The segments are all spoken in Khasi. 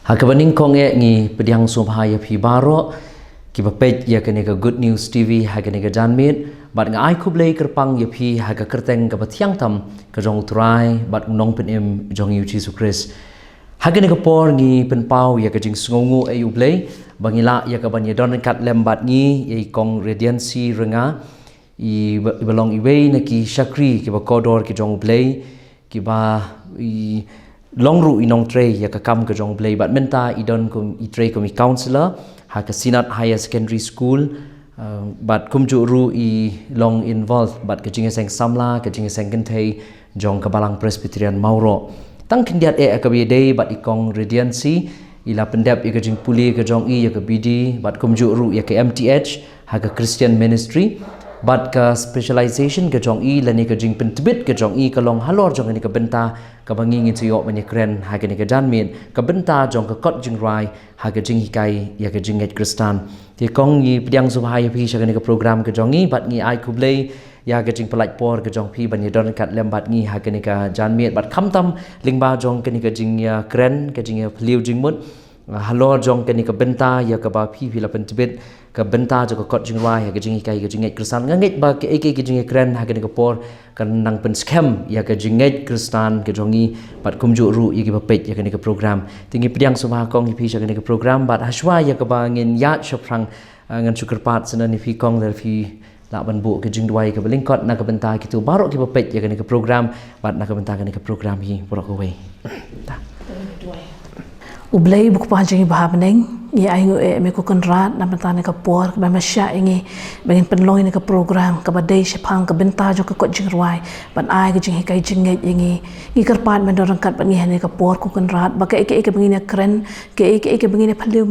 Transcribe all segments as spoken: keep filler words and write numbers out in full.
Ha kaba nyngkong eh ngi pdiang sngewbha ïa phi baroh kiba peit ïa kane ka Good News T V ha kane ka janmiet, bad nga ai khublei kyrpang ïa phi ha ka kyrteng kaba thiang tam ka jong U Trai bad U Nongpynim jong ngi U Jisu Khrist. Ha kane ka por ngi pynpaw ïa ka jingsngewnguh ïa U Blei ba ngi lah ïa ka ban ïadon ryngkat lem bad ngi ïa i Kong Radiancy Rynga, i ba, i ba long iwei na ki shakri kiba kordor ki jong U Blei, kiba i long ruh i nongtrei ïa ka kam ka jong U Blei, bad mynta i don kum i trei kum i counselor ha ka Synod Higher Secondary School, uh, bad kumjuh ruh i long involved bad ka jingïaseng samla, ka jingïaseng kynthei jong ka Balang Presbyterian Mawroh. Tang khyndiat eh kaba ïadei bad i Kong Radiancy, i la pyndep ïa ka jingpule ka jong i ïa ka B D bad kumjuh ruh ïa ka M T H ha ka Christian Ministry, bad ka specialization ka jong i lane ka jingpyntbit ka jong i ka long halor jong kane ka bynta kaba ngi ngin sa ïoh ban ïakren ha kane ka janmiet, ka bynta jong ka kot jingrwai ha ka jinghikai ïa ka jingngeit Khristan. Te Kong, ngi pdiang sngewbha ïa phi sha kane ka program ka jong ngi bad ngi ai khublei ïa ka jingpynlait por ka jong phi ban ïadon ryngkat lem bad ngi ha kane ka janmiet, bad khamtam lyngba jong kane ka jingïakren, ka jingïaphylliew jingmut, ah, halor jong kane ka bynta ïa kaba phi, phi la pyntbit, ka bynta jong ka kot jingrwai ha ka jinghikai ka jingngeit Khristan. Nga ngeit ba kaei kaei ka jingïakren ha kane ka por kan nang pynskhem ïa ka jingngeit Khristan ka jong ngi bad kumjuh ruh ïa kiba peit ïa kane ka program. Te ngi pdiang sngewbha Kong ïa phi sha kane ka program, bad hashwa ïa kaba ngin ïaid shaphrang, ah, ngan shu kyrpad sngewbha ïa phi Kong, lada phi lah ban buh ka jingduwai kaba lyngkot na ka bynta kito baroh kiba peit ïa kane ka program bad na ka bynta kane ka program hi baroh kawei. Ta. U Blei uba U Kpa jong ngi uba ha bneng, ngi ainguh ïa me ko Kynrad na ka bynta kane ka por kaba me shah ïa ngi ba ngin pynlong ïa kane ka program kaba dei shaphang ka bynta jong ka kot jingrwai, ban ai ka jinghikai jingngeit ïa ngi. Ngi kyrpad men don ryngkat bad ngi ha kane ka por ko Kynrad, ba kaei kaei kaba ngin ïakren, kaei kaei kaba ngin ïaphylliew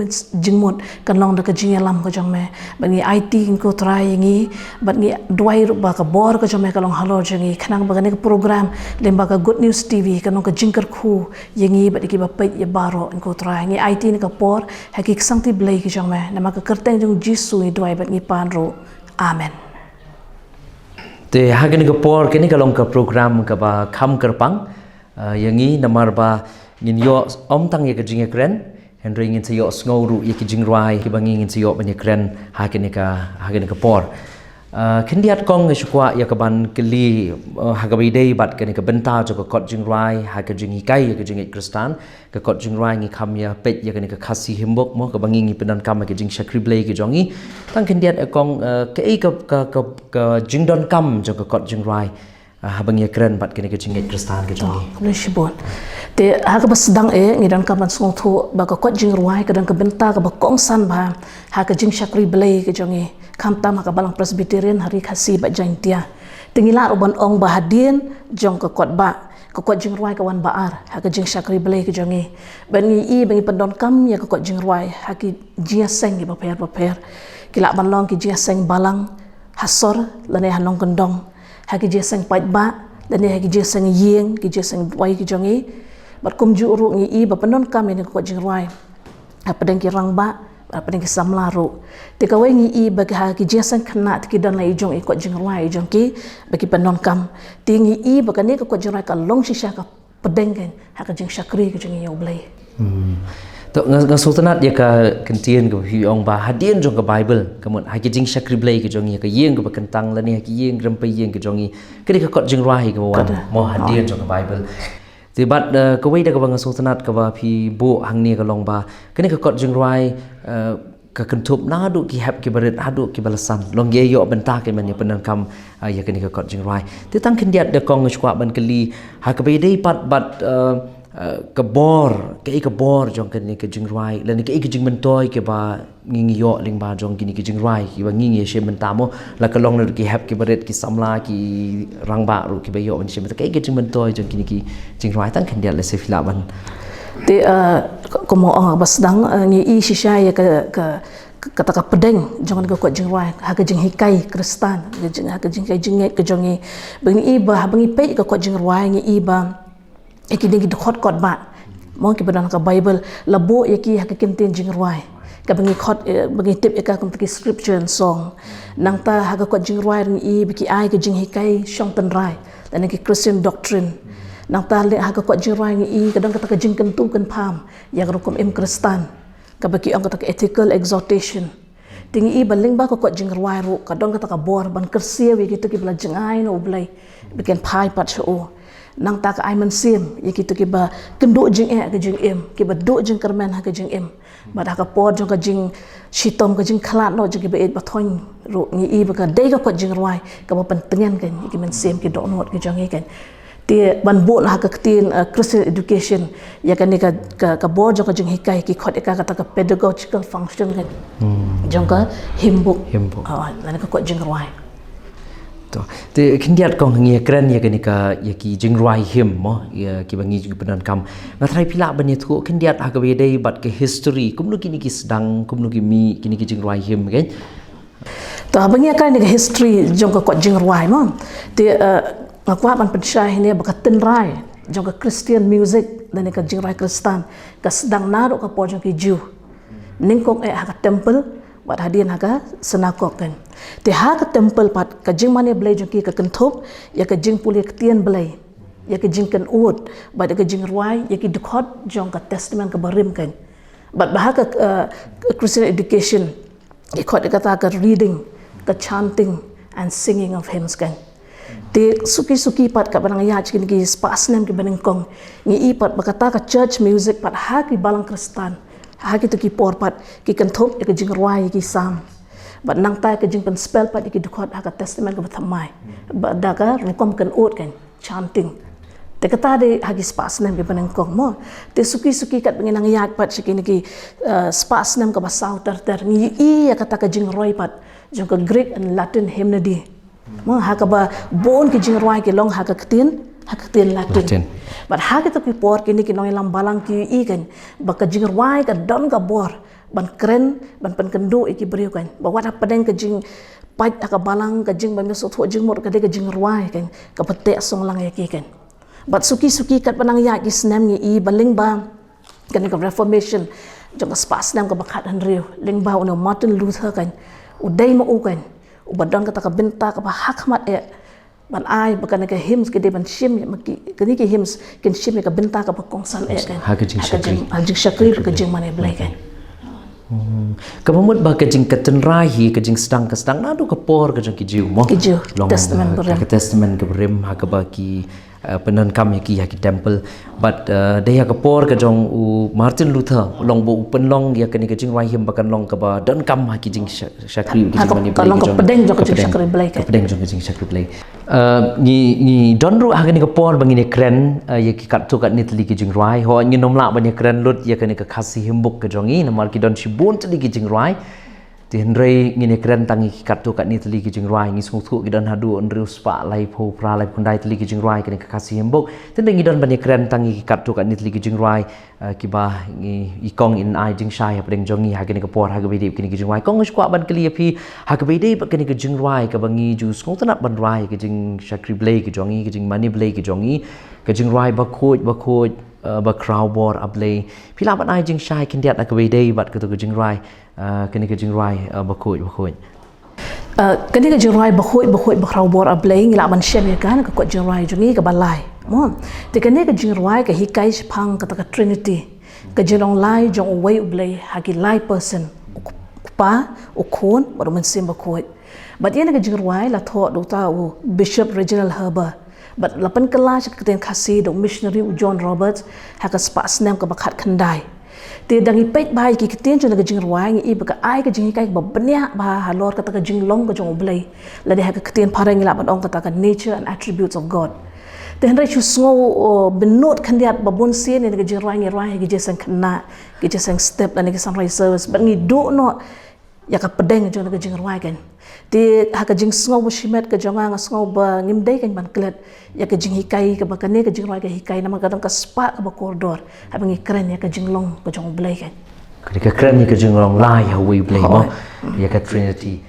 jingmut, kan long da ka jingïalam ka jong me. Bad ngi aiti ko Trai ïa ngi, bad ngi duwai ruh ba ka bor ka jong me kan long halor jong ngi, khnang ba kane ka program lyngba ka Good News T V kan long ka jingkyrkhu ïa ngi bad ïa kiba peit ïa baroh ko Trai. Ngi aiti ha kane ka por ha ki ksangti Blei ki jong me, namar ka kyrteng jong U Jisu ngi duwai bad ngi pan ruh. Amen. Te ha kane ka por, kane ka long ka program kaba kham kyrpang, ah, ïa ngi, namar ba ngin ïoh ym tang ïa ka jingïakren, hynrei ngin sa ïoh sngew ruh ïa ki jingrwai kiba ngi ngin sa ïoh ban ïakren ha kane ka, ha kane ka por. Ah, khyndiat Kong, nga shu kwah ïa ka ban kylli, ah, ha kaba ïadei bad kane ka bynta jong ka kot jingrwai ha ka jinghikai ïa ka jingngeit Khristan. Ka kot jingrwai ngi kham ïa peit ïa kane ka Khasi Hymnbook mo, kaba ngi ngi pyndonkam ha ka jingshakri Blei ka jong ngi. Tang khyndiat eh Kong, eh, kaei ka, ka, ka, ka jingdonkam jong ka kot jingrwai, ah, haba ngi ïakren bad kane ka jingngeit Khristan ka jong ngi. Khublei shibun. Te ha kaba sdang eh ngi donkam ban sngewthuh ba ka kot jingrwai ka don ka bynta kaba kongsan bha ha ka jingshakri Blei ka jong ngi, khamtam ha ka Balang Presbyterian ha Ri Khasi bad Jaintia. Te ngi lah ruh ban ong ba hadien jong ka kot bah, ka kot jingrwai ka wan ba ar ha ka jingshakri Blei ka jong ngi. Bad ngi i ba ngi pyndonkam ïa ka kot jingrwai ha ki jingïaseng kiba pher bapher. Ki lah ban long ki jingïaseng balang ha sor lane ha nongkyndong, ha ki jingïaseng paidbah lane ha ki jingïaseng ïing, ki jingïaseng duwai ki jong ngi. Bad kumjuh ruh ngi i ba pyndonkam ïa kane ka kot jingrwai hapdeng ki rangbah, hapdeng ki samla ruh. Te kawei ngi i ba ki ha ki jingïaseng khynnah te ki don la i jong i kot jingrwai i jong ki ba ki pyndonkam. Te ngi i ba kane ka kot jingrwai ka long shisha ka pdeng kein ha ka jingshakri ka jong ngi ïa U Blei. Hmm. To nga, nga sngewtynnat ïa ka ktien kaba phi ong ba hadien jong ka Baibl, ka mut ha ki jingshakri Blei ka jong ngi, ha ka ïing kaba kyntang lane ha ki ïing rympei ïing ka jong ngi, kane ka kot jingrwai kaba wan mo hadien jong ka Baibl. Te bad, eh, kawei de kaba nga sngewtynnat kaba phi buh hangne ka long ba kane ka kot jingrwai, eh, ka kynthup naduh ki hep kiba rit haduh kiba la san. Long ïa ïoh bynta ka mynta pyndonkam, ah, ïa kane ka kot jingrwai. Te tang khyndiat de Kong, nga shu kwah ban kylli ha kaba ïadei pat bad, eh, eh, ka bor, kaei ka bor jong kane ka jingrwai lane kaei ka jingmyntoi kaba ngi ngi ïoh lyngba jong kine ki jingrwai kiba ngi ngi ïa shim bynta mo, la ka long naduh ki hep kiba rit, ki samla, ki rangbah ruh kiba ïoh ban shim bynta. Kaei ka jingmyntoi jong kine ki jingrwai? Tang khyndiat lehse phi lah ban. Te, eh, kumba ong ha kaba sdang, eh, ngi i shisha ïa ka, ka, ka, kata ka pdeng jong ka kot jingrwai ha ka jinghikai Khristan, ka jing, ha ka jinghikai jingngeit ka jong ngi. Ba ngi i ba haba ngi peit ka kot jingrwai ngi i ba ïa kine ki dkhot kot bah mo kiba don ha ka Baibl la buh ïa ki ha ka kyntien jingrwai kaba ngi khot, eh, ba ngi tip ïa ka kum ki scripture and song. Nangta ha ka kot jingrwai ruh ngi i ba ki ai ka jinghikai shong tynrai lane ki Christian doctrine. Nangta leh ha ka kot jingrwai ngi i ka don kata ka jingkyntu kynpham ïa ka rukom im Khristan, kaba ki ong kata ka ethical exhortation. Te ngi i ba lyngba ka kot jingrwai ruh ka don kata ka bor ban kyrsiew ïa kito kiba la jngai na U Blei, ba kin phai pat sha u. Nangta ka ai mynsiem ïa kito kiba kynduh jingeh ha ka jingim, kiba duh jingkyrmen ha ka jingim. Bad ha ka por jong ka jingshitom, ka jingkhlad noh jong kiba ïeit ba thoiñ ruh, ngi i ba ka dei ka kot jingrwai kaba pyntngen kein ïa ki mynsiem, ki dohnud ki jong ngi kein. Te ban bud ha ka ktien, eh, Christian education, ïa kane ka, ka, ka bor jong ka jinghikai, ki khot ïa ka kata ka pedagogical function kein. Hmm. Jong ka hymnbook. Hymnbook. Ah, lane ka kot jingrwai. To. Te khyndiat kong, ngi kren ïa kane ka, ïa ki jingrwai hymn mo, ïa kiba ngi ju pyndonkam. Nga tharai phi lah ban ïathuh khyndiat ha kaba ïadei bad ka history, kumno kine ki sdang, kumno ki mih kine ki jingrwai hymn kein. To, haba ngi ïa kren ïa ka history jong ka kot jingrwai mo, te, eh, nga kwah ban pynshai hangne ba ka tynrai jong ka Christian music lane ka jingrwai Khristan ka sdang naduh ka por jong ki Jiw. Nyngkong eh ha ka temple bad hadien ha ka synagog kein. Te ha ka temple pat ka jingmane Blei jong ki ka kynthup ïa ka jingpule ktien Blei, ïa ka jingkynnoh bad ïa ka jingrwai ïa ki dkhot jong ka Testament kaba rim kein. Bad ba ha ka, eh, Christian education ki khot ïa kata ka reading, ka chanting and singing of hymns kein. Te suki suki pat katba nang ïaid kine ki spah snem kiba nyngkong, ngi i pat ba kata ka church music pat ha ki balang Khristan ha kito ki por pat ki kynthup ïa ka jingrwai ïa ki salm. Bad nangta ka jingpynspell pat ïa ki dkhot ha ka Testament kaba thymmai, bad da ka rukom kynnoh kein, chanting. Te kata dei ha ki spah snem kiba nyngkong mo. Te suki suki katba ngi nang ïaid pat sha kine ki, eh, spah snem kaba saw ter ter, ngi i ïa kata ka jingroi pat jong ka Greek and Latin hymnody. Mo, ha kaba bun ki jingrwai ki long ha ka ktien, ha ka ktien Latin. Latin. Bad ha kito ki por kine ki nongïalam balang ki i kein ba ka jingrwai ka don ka bor ban kren, ban pynkynduh ïa ki briew kein. Ba wat hapdeng ka jingpait ha ka balang, ka jingmane sngewthuh jingmut, ka dei ka jingrwai kein kaba teh song lang ïa ki kein. Bad suki suki katba nang ïaid ki snem ngi i ba lyngba kane ka Reformation jong ka spah snem kaba khathynriew, lyngba une u Martin Luther kein, u dei ma u kein uba don kata ka bynta kaba hakhmat eh ban ai ba kane ka hymns ki dei ban shim ïa ma ki, kine ki hymns kin shim ïa ka bynta kaba kongsan eh kein. Ha ka jingshakri. Ha ka jing, ha jingshakri bad ka jingmane Blei kein. Hmm. Kaba mut ba ka jing, ka tynrai hi, ka jingsdang ka sdang naduh ka por ka jong ki Jiw mo. Ki Jiw. Long, Testament, eh, barim. Ka Testament kaba rim ha kaba ki, eh, pyndonkam ïa ki ha ki temple. Bad, eh, dei ha ka por ka jong u Martin Luther, long ba u pynlong ïa kane ka jingrwai hymn ba kan long kaba donkam ha ki jingshakri, ki jingmane Blei, ka long ka pdeng jong ka jingshakri Blei, ka pdeng jong ka jingshakri Blei. Eh, ngi, ngi don ruh ha kane ka por ba ngin ïa kren, eh, ïa ki katto katne tylli ki jingrwai. Hooid, ngin ym lah ban ïa kren lut ïa kane ka Khasi Hymnbook ka jong ngi namar ki don shibun tylli ki jingrwai. Te hynrei ngin ïa kren tang ïa ki katto katne tylli ki jingrwai. Ngi sngewthuh ki don haduh hynriew spah laiphew phra, laiphew khyndai tylli ki jingrwai kane ka Khasi Hymnbook. Te hynrei ngi don ban ïa kren tang ïa ki katto katne tylli ki jingrwai, eh, kiba ngi, i kong in ai jingshai hapdeng jong ngi ha kane ka por ha kaba ïadei bad kine ki jingrwai. Kong, nga shu kwah ban kylli ïa phi ha kaba ïadei bad kane ka jingrwai kaba ngi ju sngewtynnat ban rwai, ka jingshakri Blei ka jong ngi, ka jingmane Blei ka jong ngi, ka jingrwai Bakhuid, Bakhuid, eh, Bakhrawbor A Blei. Phi lah ban ai jingshai khyndiat ha kaba ïadei bad kato ka jingrwai, eh, kane ka jingrwai, eh, Bakhuid, Bakhuid. Eh, kane ka jingrwai Bakhuid, Bakhuid, Bakhrawbor A Blei, ngi lah ban shem ïa ka na ka kot jingrwai jong ngi kaba lai. Mo. Te kane ka jingrwai ka hikai shaphang kata ka Trinity, ka jinglong lai jong uwei U Blei ha ki lai person, U Kpa, U Khun bad U Mynsiem Bakhuid. Bad ïa kane ka jingrwai la thoh da uta u Bishop Reginald Heber. Bad la pynkylla sha ka ktien Khasi da u missionary u John Roberts ha ka spah snem kaba khatkhyndai. Te da ngi peit bha ïa ki ktien jong kane ka jingrwai, ngi i ba ka ai ka jinghikai kaba bniah bha halor kata ka jinglong ka jong U Blei. Lane ha ka ktien Phareng ngi lah ban ong kata ka nature and attributes of God. Te hynrei shu sngew, oh, bynnud khyndiat ba bun sien ïa kane ka jingrwai ngi rwai ha ki jingïaseng khynnah, ki jingïaseng step lane ki sunrise service, bad ngi duh noh ïa ka pdeng jong kane ka jingrwai kein. Te ha ka jingsngew ba shimet ka jong nga, nga sngew ba ngim dei kein ban klet ïa ka jinghikai kaba kane ka jingrwai ka hikai, namar ka don ka spah kaba kordor haba ngi kren ïa ka jinglong ka jong U Blei kein. Ka dei ka kren ïa ka jinglong lai ha uwei U Blei mo, hooid, ïa ka Trinity.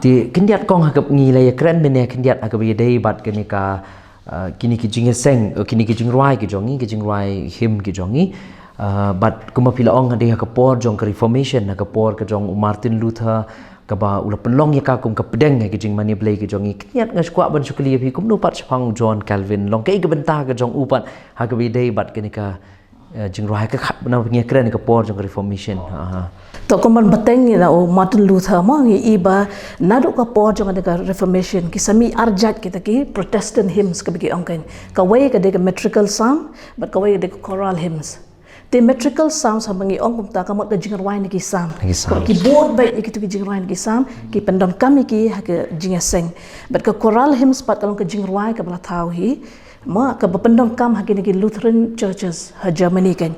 Te khyndiat kong ha kaba ngi la ïakren mynne khyndiat ha kaba ïadei bad kane ka, uh, kine ki jingïaseng, uh, kine ki jingrwai ki jong ngi, ki jingrwai hymn ki jong ngi. Uh, bad kumba phi la ong hadien ha ka por jong ka Reformation, ha ka por ka jong u Martin Luther, kaba u la pynlong ïa ka kum ka pdeng ha ki jingmane Blei ki jong ngi. Khyndiat nga shu kwah ban shu kylli ïa phi kumno pat shaphang u John Calvin, long kaei ka bynta ka jong u pat ha kaba ïadei bad kane ka eh, jingrwai ka khat bynta ngi ïakren ka por jong ka Reformation. Ha, ha. To kumban bteng ïa u Martin Luther mo, ngi i ba naduh ka por jong ka Reformation ki sa mih arjat kita ki Protestant hymns kaba ki ong kan. Kawei ka dei ka metrical psalm, bad kawei ka dei ka choral hymns. Te metrical psalms haba ngi ong kumta ka mut ka jingrwai na ki psalm. Na ki psalm. Ki bud beit ïa kitu ki jingrwai na ki psalm, ki pyndonkam ïa ki ha ka jingïaseng. Bad ka choral hymns pat ka long ka jingrwai kaba la thaw hi. Mo, kaba pyndonkam ha kine ki Lutheran churches ha Germany kan.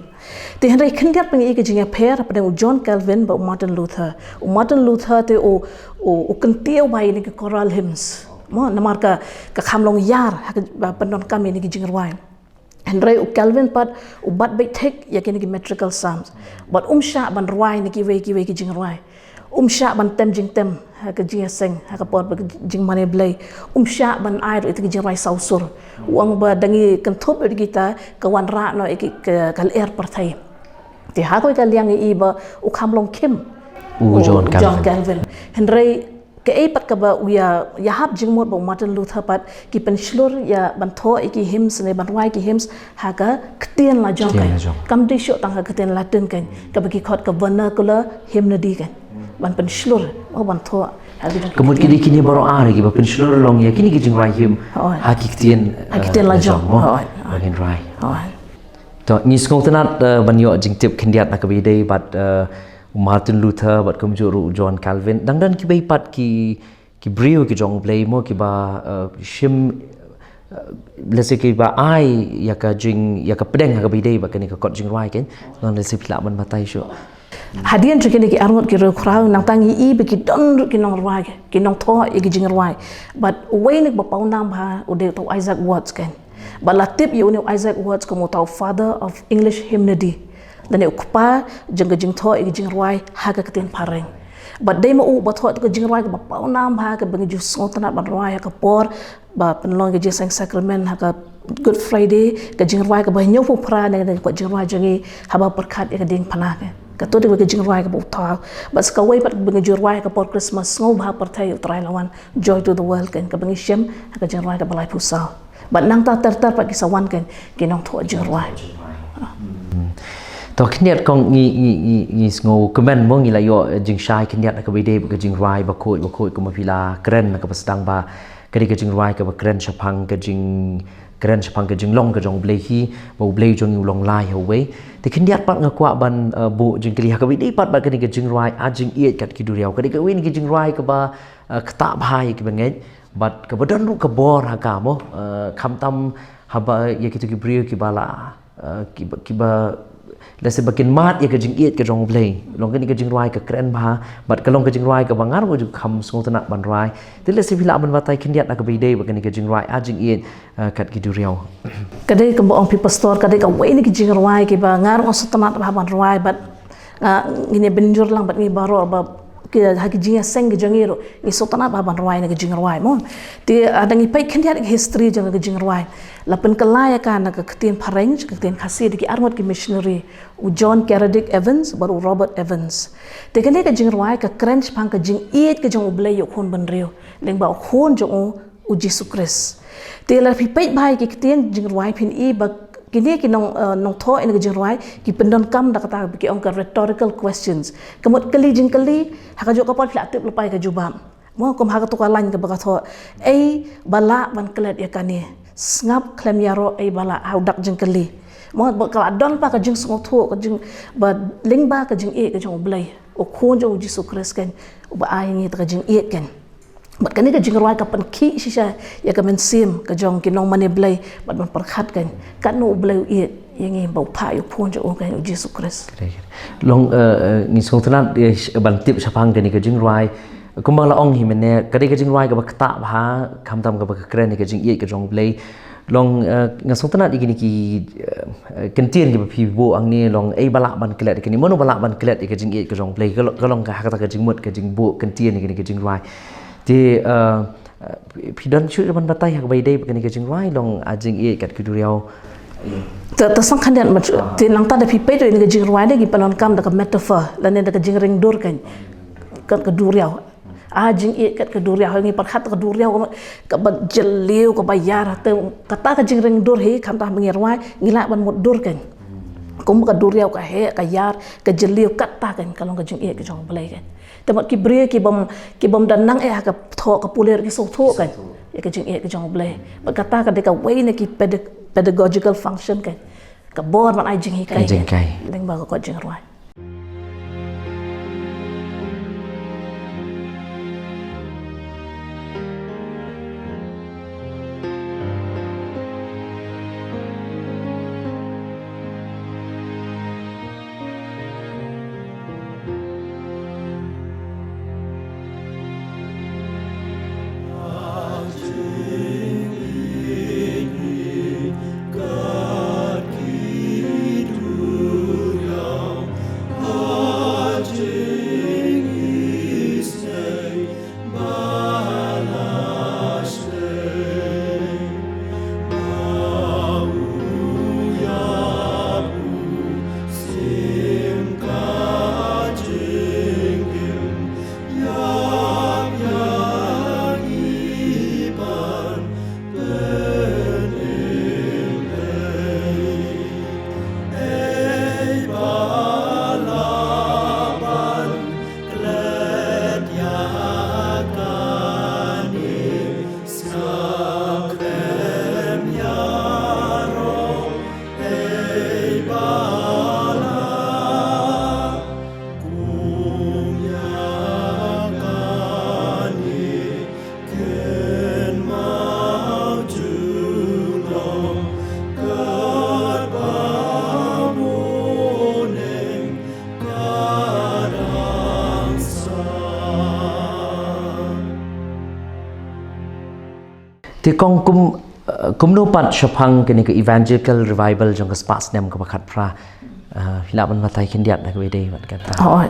Te hynrei khyndiat ba ngi i ka jingïapher hapdeng u John Calvin bad u Martin Luther. U Martin Luther te u, u, u kyntiew bha ïa kine ki choral hymns. Mo, namar ka, ka kham long ïar ha kaba pyndonkam ïa kine ki jingrwai. Hynrei u Calvin pat u bat beit thik ïa kine ki metrical psalms. Bad um shah ban rwai na kiwei kiwei ki jingrwai. Um shah ban tem jingtem ha ka jingïaseng ha ka por ba ka jingmane Blei. Um shah ban ai ruh ïa ki jingrwai sawsur. U ong ba da ngi kynthup ïa kita ka wanrah noh ïa ki ka, ka lyer pyrthei. Te ha kawei ka liang ngi i ba u kham long khim u John Calvin. Hynrei kaei pat kaba u ïa, ïahap jingmut bad u Martin Luther pat ki pynshlur ïa ban thoh ïa ki hymns ne ban rwai ki hymns ha ka ktien la jong kan. Kam dei shuh tang ha ka ktien Latin kan. Kaba ki khot ka vernacular hymnody kan. Ban pynshlur, oh, ban thoh. Ka mut kine, kine baroh ar kiba pynshlur long ïa kine ki jingrwai hymn ha ki ktien, ha ki ktien la jong. Ban rwai. To ngi sngewtynnat, eh, ban ïoh jingtip khyndiat na kaba ïadei bad, eh, u Martin Luther bad kumjuh ruh u John Calvin. Dang don kiba pat ki, ki briew ki jong U Blei mo kiba, eh, shim, eh, lehse kiba ai ïa ka jing, ïa ka pdeng ha kaba ïadei bad kane ka kot jingrwai kan. Ngan lehse phi lah ban batai shuh. Hadien jong kine ki arngut ki riewkhraw nangta ngi i ba ki don ruh ki nongrwai, ki nongthoh ïa ki jingrwai. Bad uwei na kiba pawnam bha u dei uta u Isaac Watts kan. Bad la tip ïa une u Isaac Watts kum uta u father of English hymnody. Lane u kpa jong ka jingthoh ïa ki jingrwai ha ka ktien phareng. Bad dei ma u ba thoh ïa ka jingrwai kaba pawnam bha kaba ngi ju sngewtynnat ban rwai ha ka por ba pynlong ka jingïaseng sakramen ha ka Good Friday, ka jingrwai kaba hynñiewphew phra ne ka jingrwai jong ngi haba pyrkhat ïa ka diengphna ka. Kato dei ka jingrwai kaba u thoh. Bad sa kawei pat ba ngi ju rwai ha ka por Christmas, Sngewbha Pyrthei U Trai La Wan, Joy to the World kan, kaba ngi shem ha ka jingrwai kaba laiphew saw. Bad nangta ter ter pat ki sa wan kan ki nongthoh jingrwai. Hmm. To khyndiat kong ngi, ngi, ngi, ngi sngewkmen mo ngi la ïoh, eh, jingshai khyndiat ha kaba ïadei bad ka jingrwai bakhuid bakhuid kumba phi la kren ha kaba sdang ba ka dei ka jingrwai kaba kren shaphang ka jing, kren shaphang ka jinglong ka jong U Blei hi, ba U Blei jong ngi u long lai ha uwei. Te khyndiat pat nga kwah ban, eh, buh jingkylli ha kaba ïadei pat bad kane ka jingrwai Ar Jingïeid Kat Ki Duriaw. Ka dei kawei na ki jingrwai kaba, eh, ktah bha ïa kiba ngeit bad kaba don ruh ka bor ha ka mo, eh, khamtam haba ïa kito ki briew kiba la, eh, kiba, kiba lehse ba kin mad ïa ka jingïeid ka jong U Blei. Long kane ka jingrwai ka kren bha bad ka long ka jingrwai kaba nga ruh ju kham sngewtynnat ban rwai. Te lehse phi lah ban batai khyndiat ha kaba ïadei bad kane ka jingrwai Ar Jingïeid, eh, Kat Ki Duriaw. Ka dei kumba ong phi pastor, ka dei kawei na ki jingrwai kiba nga ruh nga sngewtynnat bha ban rwai bad, ah, ngin ïa bynjur lang bad ngi baroh ba ki, ha ki jingïaseng ki jong ngi ruh ngi sngewtynnat bha ban rwai na ki jingrwai mo. Te, ah, da ngi peit khyndiat ka history jong ka jingrwai. La pynkylla ïa ka na ka ktien phareng, ka ktien Khasi da ki arngut ki missionary, u John Keredick Evans bad u Robert Evans. Te kane ka jingrwai ka kren shaphang ka jingïeid ka jong U Blei ïa u khun bynriew lyngba u khun jong u, u Jisu Khrist. Te lada phi peit bha ïa ki ktien jingrwai phin i ba Kine ki nong, eh, nongthoh ïa kane ka jingrwai ki pyndonkam da kata ba ki ong ka rhetorical questions. Ka mut kylli jingkylli, ha kajuh ka por phi la tip lypa ïa ka jubab. Mo, kum ha kato ka lain kaba ka thoh, ei ba lah ban klet ïa kane, sngap khlem ïaroh ei ba lah, ha u dak jingkylli. Mo, ba ka la don pat ka jingsngewthuh, ka jing, ba lyngba ka jingïeit ka jong U Blei, U Khun jong U Jisu Khrist kan, uba ai ïa ngi kata ka jingïeit kan. Bad kane ka jingrwai ka pynkhih shisha ïa ka mynsiem ka jong ki nongmane Blei, bad ban pyrkhat kan, katno U Blei u ïeit ïa ngi ba u phah ïa U Khun jong u kan, U Jisu Khrist. Long, eh, eh, ngi sngewtynnat, eh, sh-, ban tip shaphang kane ka jingrwai. Kumba la ong hi mynne, ka dei ka jingrwai kaba ktah bha, khamtam kaba kren ïa ka jingïeit ka jong U Blei. Long, eh, nga sngewtynnat ïa kine ki, eh, eh, kyntien kiba phi buh hangne, long, ei ba lah ban klet ïa kane, mano ba lah ban klet ïa ka jingïeit ka jong U Blei, ka long, ka long ka ha kata ka jingmut ka jingbuh kyntien ïa kane ka jingrwai. Te, eh, eh, phi don shuh ban batai ha kaba ïadei bad kane ka jingrwai, long, ah, jingïeit kat ka duriaw. Ta, ta sngewkhyndiat, te nangta da phi peit ïa kane ka jingrwai da ki pyndonkam da ka metaphor, lane da ka jingringdur kan, kat ka duriaw. Ah, jingïeit kat ka duriaw, ngi pyrkhat ka duriaw kaba jylliew, kaba ïar, te kata ka jingringdur hi, khamtam ba ngi rwai, ngi lah ban mutdur kan. Kum ka duriaw ka heh, ka ïar, ka jylliew, kata kan ka long ka jingïeit ka jong U Blei kan. Te bad ki briew ki bym, ki bym da nang eh ha ka thoh ka pulir ki sngewthuh kan ïa ka jingïeit ka jong U Blei. Bad kata ka dei kawei na ki ped-, pedagogical function kan. Ka bor ban ai jinghikai kan. Jinghikai. Lyngba ka kot jingrwai. Te kong kum, eh, kumno pat shaphang kane ka Evangelical Revival jong ka spah snem kaba khatphra, eh, phi lah ban batai khyndiat da kaba ïadei bad kata. Oh,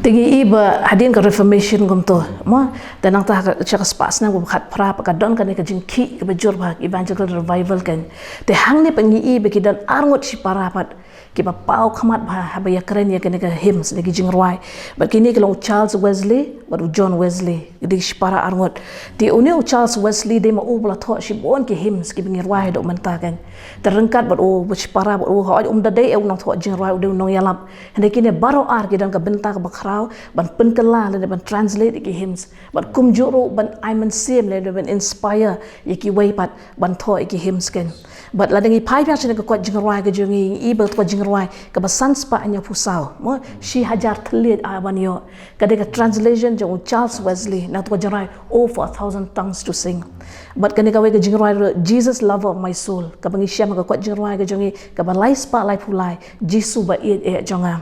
te ngi i ba hadien ka Reformation kumto, mo, te nangta ha ka, sha ka spah snem kaba khatphra pat ka don kane ka jingkhih kaba jur bha, Evangelical Revival kan. Te hangne pat ngi i ba ki don arngut shipara pat kiba paw khmat bha haba ïakren ïa kane ka hymns, ne ki jingrwai. Bad kine ki long u Charles Wesley bad u John Wesley, ki dei shipara arngut. Te une u Charles Wesley dei ma u ba la thoh shibun ki hymns kiba ngi rwai haduh mynta kan. Te ryngkat bad u ba shipara bad u, hooid, um da dei u nongthoh jingrwai, u dei u nongïalap. Hynrei kine baroh ar ki don ka bynta kaba khraw ban pynkylla lane ban translate ïa ki hymns. Bad kumjuh ruh ban ai mynsiem lane ban inspire ïa kiwei pat ban thoh ïa ki hymns kan. Bad lada ngi phai biang sha kane ka kot jingrwai ka jong ngi, ngi i ba ka kot jingrwai kaba san spah hynñiewphew saw, mo, shi hajar thylliej ai ban ïoh. Ka dei ka translation jong u Charles Wesley na ka kot jingrwai Oh, for a thousand tongues to sing. Bad kane kawei ka jingrwai ruh, Jesus, lover of my soul, kaba ngi shem ha ka kot jingrwai ka jong ngi kaba lai spah laiphew lai, Jisu ba ïeit eh jong nga.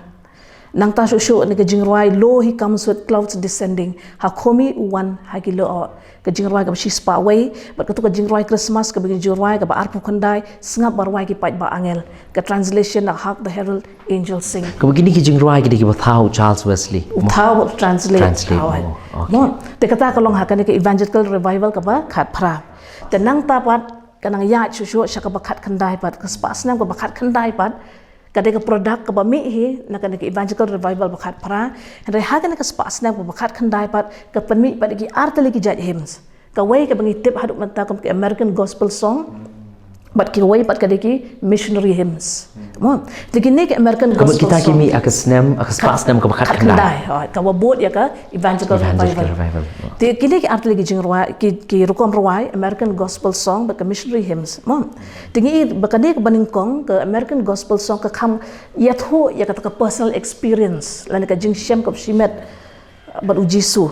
Nangta shuh shuh na ka jingrwai Lo, he comes with clouds descending, ha khmih u wan ha ki lyoh. Ka jingrwai kaba shispah wei, bad kato ka jingrwai Christmas kaba ngi ju rwai kaba arphew khyndai, Sngap ba rwai ki paidbah angel. Ka translation na Hark the Herald Angels Sing. Kaba kine ki jingrwai ki dei kiba thaw u Charles Wesley. U thaw u translate. Translate, oh, okay. Mo, te kata ka long ha kane ka Evangelical Revival kaba khatphra. Te nangta pat ka nang ïaid shuh shuh sha kaba khatkhyndai pat, ka spah snem kaba khatkhyndai pat, ka dei ka product kaba mih hi na kane ka Evangelical Revival ba khatphra. Hynrei ha kane ka spah snem kaba khatkhyndai pat ka pynmih pat ki artylli ki jait hymns. Kawei kaba ngi tip haduh mynta kum ka American Gospel Song. Bad kiwei pat ka dei ki missionary hymns. Mo, te kine ki American gospel song. Ka mut kita ki mih ha ka snem, ha ka spah snem kaba khatkhyndai. Khatkhyndai, oh, kaba bud ïa ka evangelical revival. Evangelical revival. Te kine ki artylli ki jingrwai, ki, ki rukom rwai, American gospel song bad ka missionary hymns. Mo, te ngi i ba kane kaba nyngkong ka American gospel song ka kham ïathuh ïa kata ka personal experience lane ka jingshem kaba shimet bad u Jisu.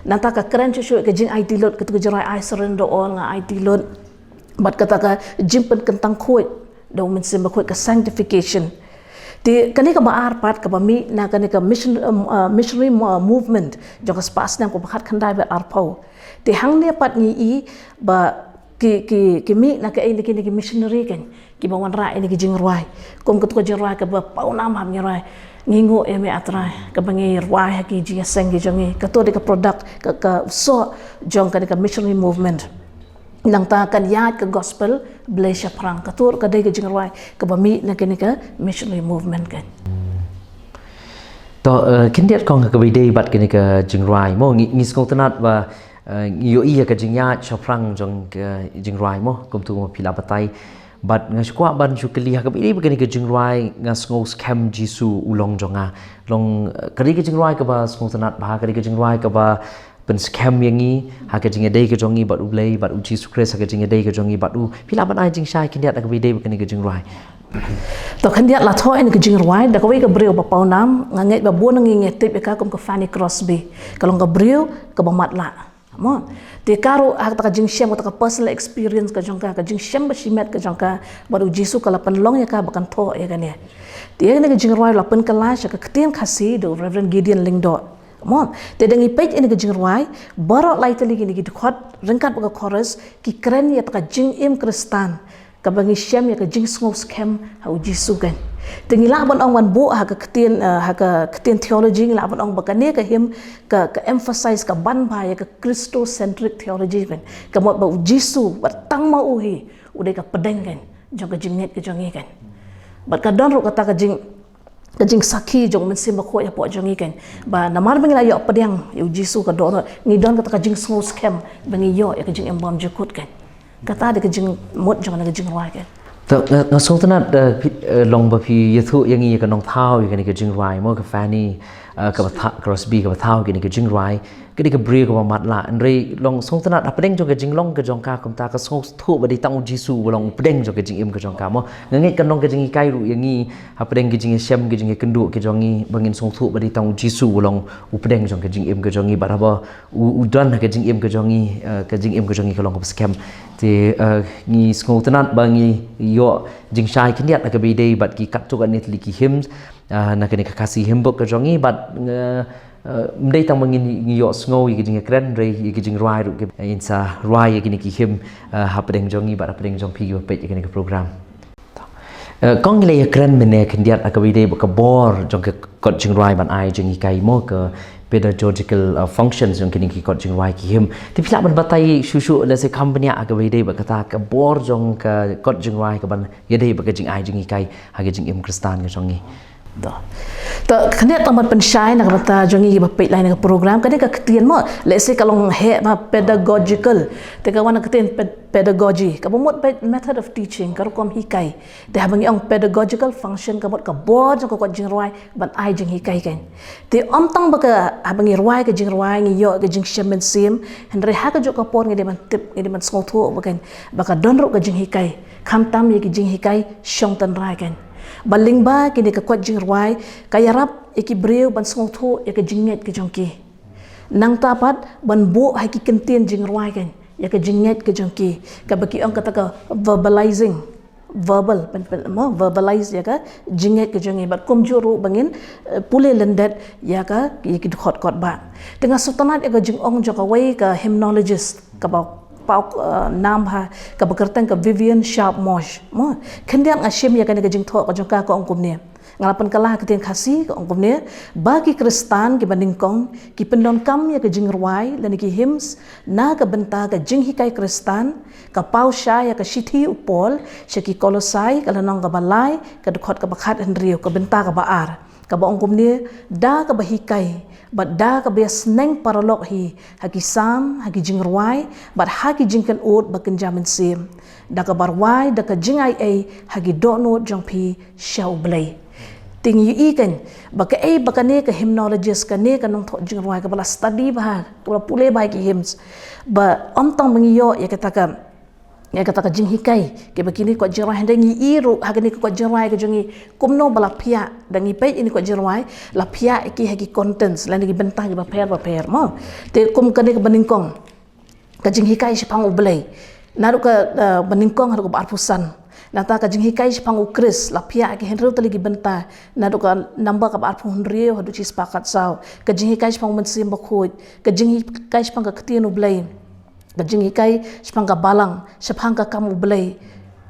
Nangta ka kren shuh shuh ka jingaiti lut, kata ka jingrwai I surrender all, nga aiti lut. Bad kata ka jingpynkyntang khuid da u Mynsiem Bakhuid, ka sanctification. Te kane kaba ar pat kaba mih na kane ka mission, um, uh, missionary mo-, movement jong ka spah snem kaba khatkhyndai bad arphew. Te hangne pat ngi i ba ki, ki, ki mih na kaei, na kine ki missionary kan, kiba wanrah ïa kine ki jingrwai. Kum kato ka jingrwai kaba pawnam haba ngi rwai: Ngi nguh ïa me A Trai, kaba ngi rwai ha ki jingïaseng ki jong ngi. Kato dei ka product, ka, ka soh jong kane ka missionary movement. Nangta Kan Ïaid ka Gospel Blei Shaphrang, kato ka dei ka jingrwai kaba mih na kane ka missionary movement kan. To, eh, khyndiat kong, ha kaba ïadei bad kane ka jingrwai mo, ngi, ngi sngewtynnat ba, eh, ngi ïohi ïa ka jingïaid shaphrang jong ka jingrwai mo, kumta kumba phi la batai. Bad nga shu kwah ban shu kylli, ha kaba ïadei bad kane ka jingrwai Nga Sngew Skhem Jisu U Long Jong Nga. Long, eh, ka dei ka jingrwai kaba sngewtynnat bha, ka dei ka jingrwai kaba pynskhem ïa ngi ha ka jingïadei ka jong ngi bad U Blei, bad U Jisu Khrist ha ka jingïadei ka jong ngi bad u. Phi lah ban ai jingshai khyndiat ha kaba ïadei bad kane ka jingrwai? To, khyndiat la thoh ïa kane ka jingrwai da kawei ka briew ba pawnam, nga ngeit ba bun na ngi ngi tip ïa ka kum ka Fanny Crosby. Ka long ka briew kaba matlah. Mo, te ka ruh ha kata ka jingshem, kata ka personal experience ka jong ka, ka jingshem ba shimet ka jong ka bad U Jisu, ka la pynlong ïa ka ba kan thoh ïa kane. Te ïa kane ka jingrwai la pynkylla sha ka ktien Khasi da u Reverend Gideon Lyngdoh. Mo, te da ngi peit ïa kane ka jingrwai, baroh lai tylli kine ki dkhot ryngkat bad ka chorus ki kren ïa kata ka jingim Khristan kaba ngi shem ïa ka jingsngew skhem ha U Jisu kan. Te ngi lah ban ong, ban buh ha ka ktien, eh, ha ka ktien theology, ngi lah ban ong ba kane ka hymn ka, ka emphasize, ka ban bha ïa ka Christocentric theology kan. Ka mut ba U Jisu, ba tang ma u hi u dei ka pdeng kan jong ka jingngeit ka jong ngi kan. Bad ka don ruh kata ka jing ka jingsakhi jong U Mynsiem Bakhuid hapoh jong ngi kan, ba namar ba ngi la ïoh pdiang ïa U Jisu, ka don, ngi don kata ka jingsngew skhem ba ngi ïoh ïa ka jingim bymjukut kan. Kata dei ka jingmut jong kane ka jingrwai kan. To, nga, nga sngewtynnat, eh, phi, eh, long ba phi ïathuh ïa ngi ïa ka nongthaw ïa kane ka jingrwai mo, ka Fanny, eh, kaba tha-, Crosby, kaba thaw ïa kane ka jingrwai. Ka dei ka briew kaba matlah, hynrei long sngewtynnat hapdeng jong ka jinglong ka jong ka kumta, ka sngewthuh ba dei tang U Jisu uba long u pdeng jong ka jingim ka jong ka mo. Nga ngeit kan long ka jinghikai ruh ïa ngi hapdeng ka jingïashem, ka jingïakynduh ka jong ngi, ba ngin sngewthuh ba dei tang U Jisu uba long u pdeng jong ka jingim ka jong ngi, bad haba u, u don ha ka jingim ka jong ngi, eh, ka jingim ka jong ngi ka long kaba skhem. Te, eh, ngi sngewtynnat ba ngi ïoh jingshai khyndiat ha kaba ïadei bad ki katto katne tylli ki hymns, eh, na kane ka Khasi Hymnbook ka jong ngi, bad, eh, eh, ym dei tang ba ngin, ngi ïoh sngew ïa ka jingïakren, hynrei ïa ka jingrwai ruh, ki, eh, ngin sa rwai ïa kine ki hymn, eh, hapdeng jong ngi bad hapdeng jong phi kiba peit ïa kane ka program. Eh, kong, ngi la ïakren mynne khyndiat ha kaba ïadei bad ka bor jong ka kot jingrwai ban ai jinghikai mo, ka pedagogical, eh, functions jong kine ki kot jingrwai ki hymn. Te phi lah ban batai shuh shuh lehse kham bniah ha kaba ïadei bad kata ka bor jong ka kot jingrwai kaban ïadei bad ka jingai jinghikai ha ka jingim Khristan ka jong ngi? To. To, khyndiat tang ban pynshai na ka bynta jong ngi kiba peit live na ka program, kane ka ktien mo, lehse ka long heh ba pedagogical. Te ka wan na ka ktien ped-, pedagogy, kaba mut peit method of teaching, ka rukom hikai. Te haba ngi ong pedagogical function, ka mut ka bor jong ka kot jingrwai ban ai jinghikai kan. Te ym tang ba ka, haba ngi rwai ka jingrwai ngi ïoh ka jingshem mynsiem, hynrei ha kajuh ka por ngi dei ban tip, ngi dei ban sngewthuh ba kan, ba ka don ruh ka jinghikai, khamtam ïa ki jinghikai shong tynrai kan. Ba lyngba kine ka kot jingrwai ka ïarap ïa ki briew ban sngewthuh ïa ka jingngeit ka jong ki. Nangta pat ban buh ha ki kyntien jingrwai kan ïa ka jingngeit ka jong ki, kaba ki ong kata ka verbalizing, verbal, pen, pen, mo, verbalize ïa ka jingngeit ka jong ngi, bad kumjuh ruh ba ngin, eh, pule lyndet ïa ka, ïa ki dkhot kot ba. Te nga sngewtynnat ïa ka jingong jong kawei ka hymnologist kaba paw, eh, nam ha, kaba kyrteng ka Vivian Sharp Moss. Mo, khyndiat nga shim ïa kane ka jingthoh ka jong ka, ka ong kumne. Nga la pynkylla ha ka ktien Khasi, ka ong kumne: Ba ki Khristan kiba nyngkong ki pyndonkam ïa ka jingrwai lane ki hymns na ka bynta ka jinghikai Khristan, ka paw shai ïa ka shithi u Paul sha ki Kolosai, ka lynnong kaba lai, ka dkhot kaba khathynriew, ka bynta kaba ar. Kaba ong kumne, da kaba hikai bad da kaba ïasneng paralok hi ha ki salm, ha ki jingrwai bad ha ki jingkynnoh ba kynja mynsiem, da kaba rwai da ka jingaiei ha ki dohnud jong phi sha U Blei. Te ngi ïohi kan ba kaei ba kane ka hymnologist, kane ka nongthoh jingrwai kaba la study bha, kaba la pule bha ki hymns, ba ym tang ba ngi ïoh ïa kata ka ïa kata ka jinghikai kaba kine ki kot jingrwai, hynrei ngi ïohi ruh ha kine ki kot jingrwai ka jong ngi kumno ba la phiah. Da ngi peit ïa kine ki kot jingrwai, la phiah ïa ki ha ki contents lane ki bynta kiba pher ba pher, mo. Te kum kane kaba nyngkong, ka jinghikai shaphang U Blei, naduh ka, eh, ba nyngkong haduh kaba arphew san. Nangta ka jinghikai shaphang U Khrist, la phiah ïa ki hynriew tylli ki bynta, naduh ka number kaba arphew hynriew haduh shispah khatsaw. Ka jinghikai shaphang U Mynsiem Bakhuid, ka jinghikai shaphang ka Ktien U Blei, ka jinghikai shaphang ka balang, shaphang ka kam U Blei,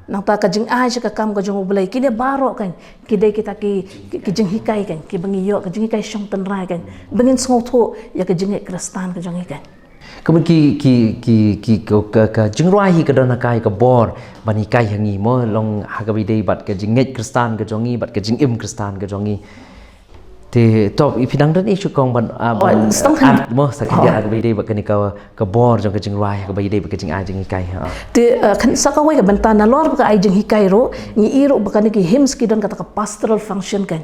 nangta ka jingai sha ka kam ka jong U Blei. Kine baroh kan ki dei kita ki, ki, ki jinghikai kan kiba ngi ïoh, ka jinghikai shong tynrai kan, ba ngin sngewthuh ïa ka jingngeit Khristan ka jong ngi kan. Ka mut ki, ki, ki, ki, ka, ka, ka jingrwai hi ka don ha ka, ka bor ban hikai ha ngi, mo, long ha kaba ïadei bad ka jingngeit Khristan ka jong ngi bad ka jingim Khristan ka jong ngi. Te to, i phi dang don i shu kong ban, ah, Oh, ban, stong ah, mo, sa ki Oh. dia ha kaba ïadei bad kane ka, ka bor jong ka jingrwai ha kaba ïadei bad ka jingai jinghikai, ha. Te, eh, kan sa kawei ka bynta nalor ba ka ai jinghikai ruh, ngi ïohi ruh ba kane ki hymns ki don kata ka pastoral function kan.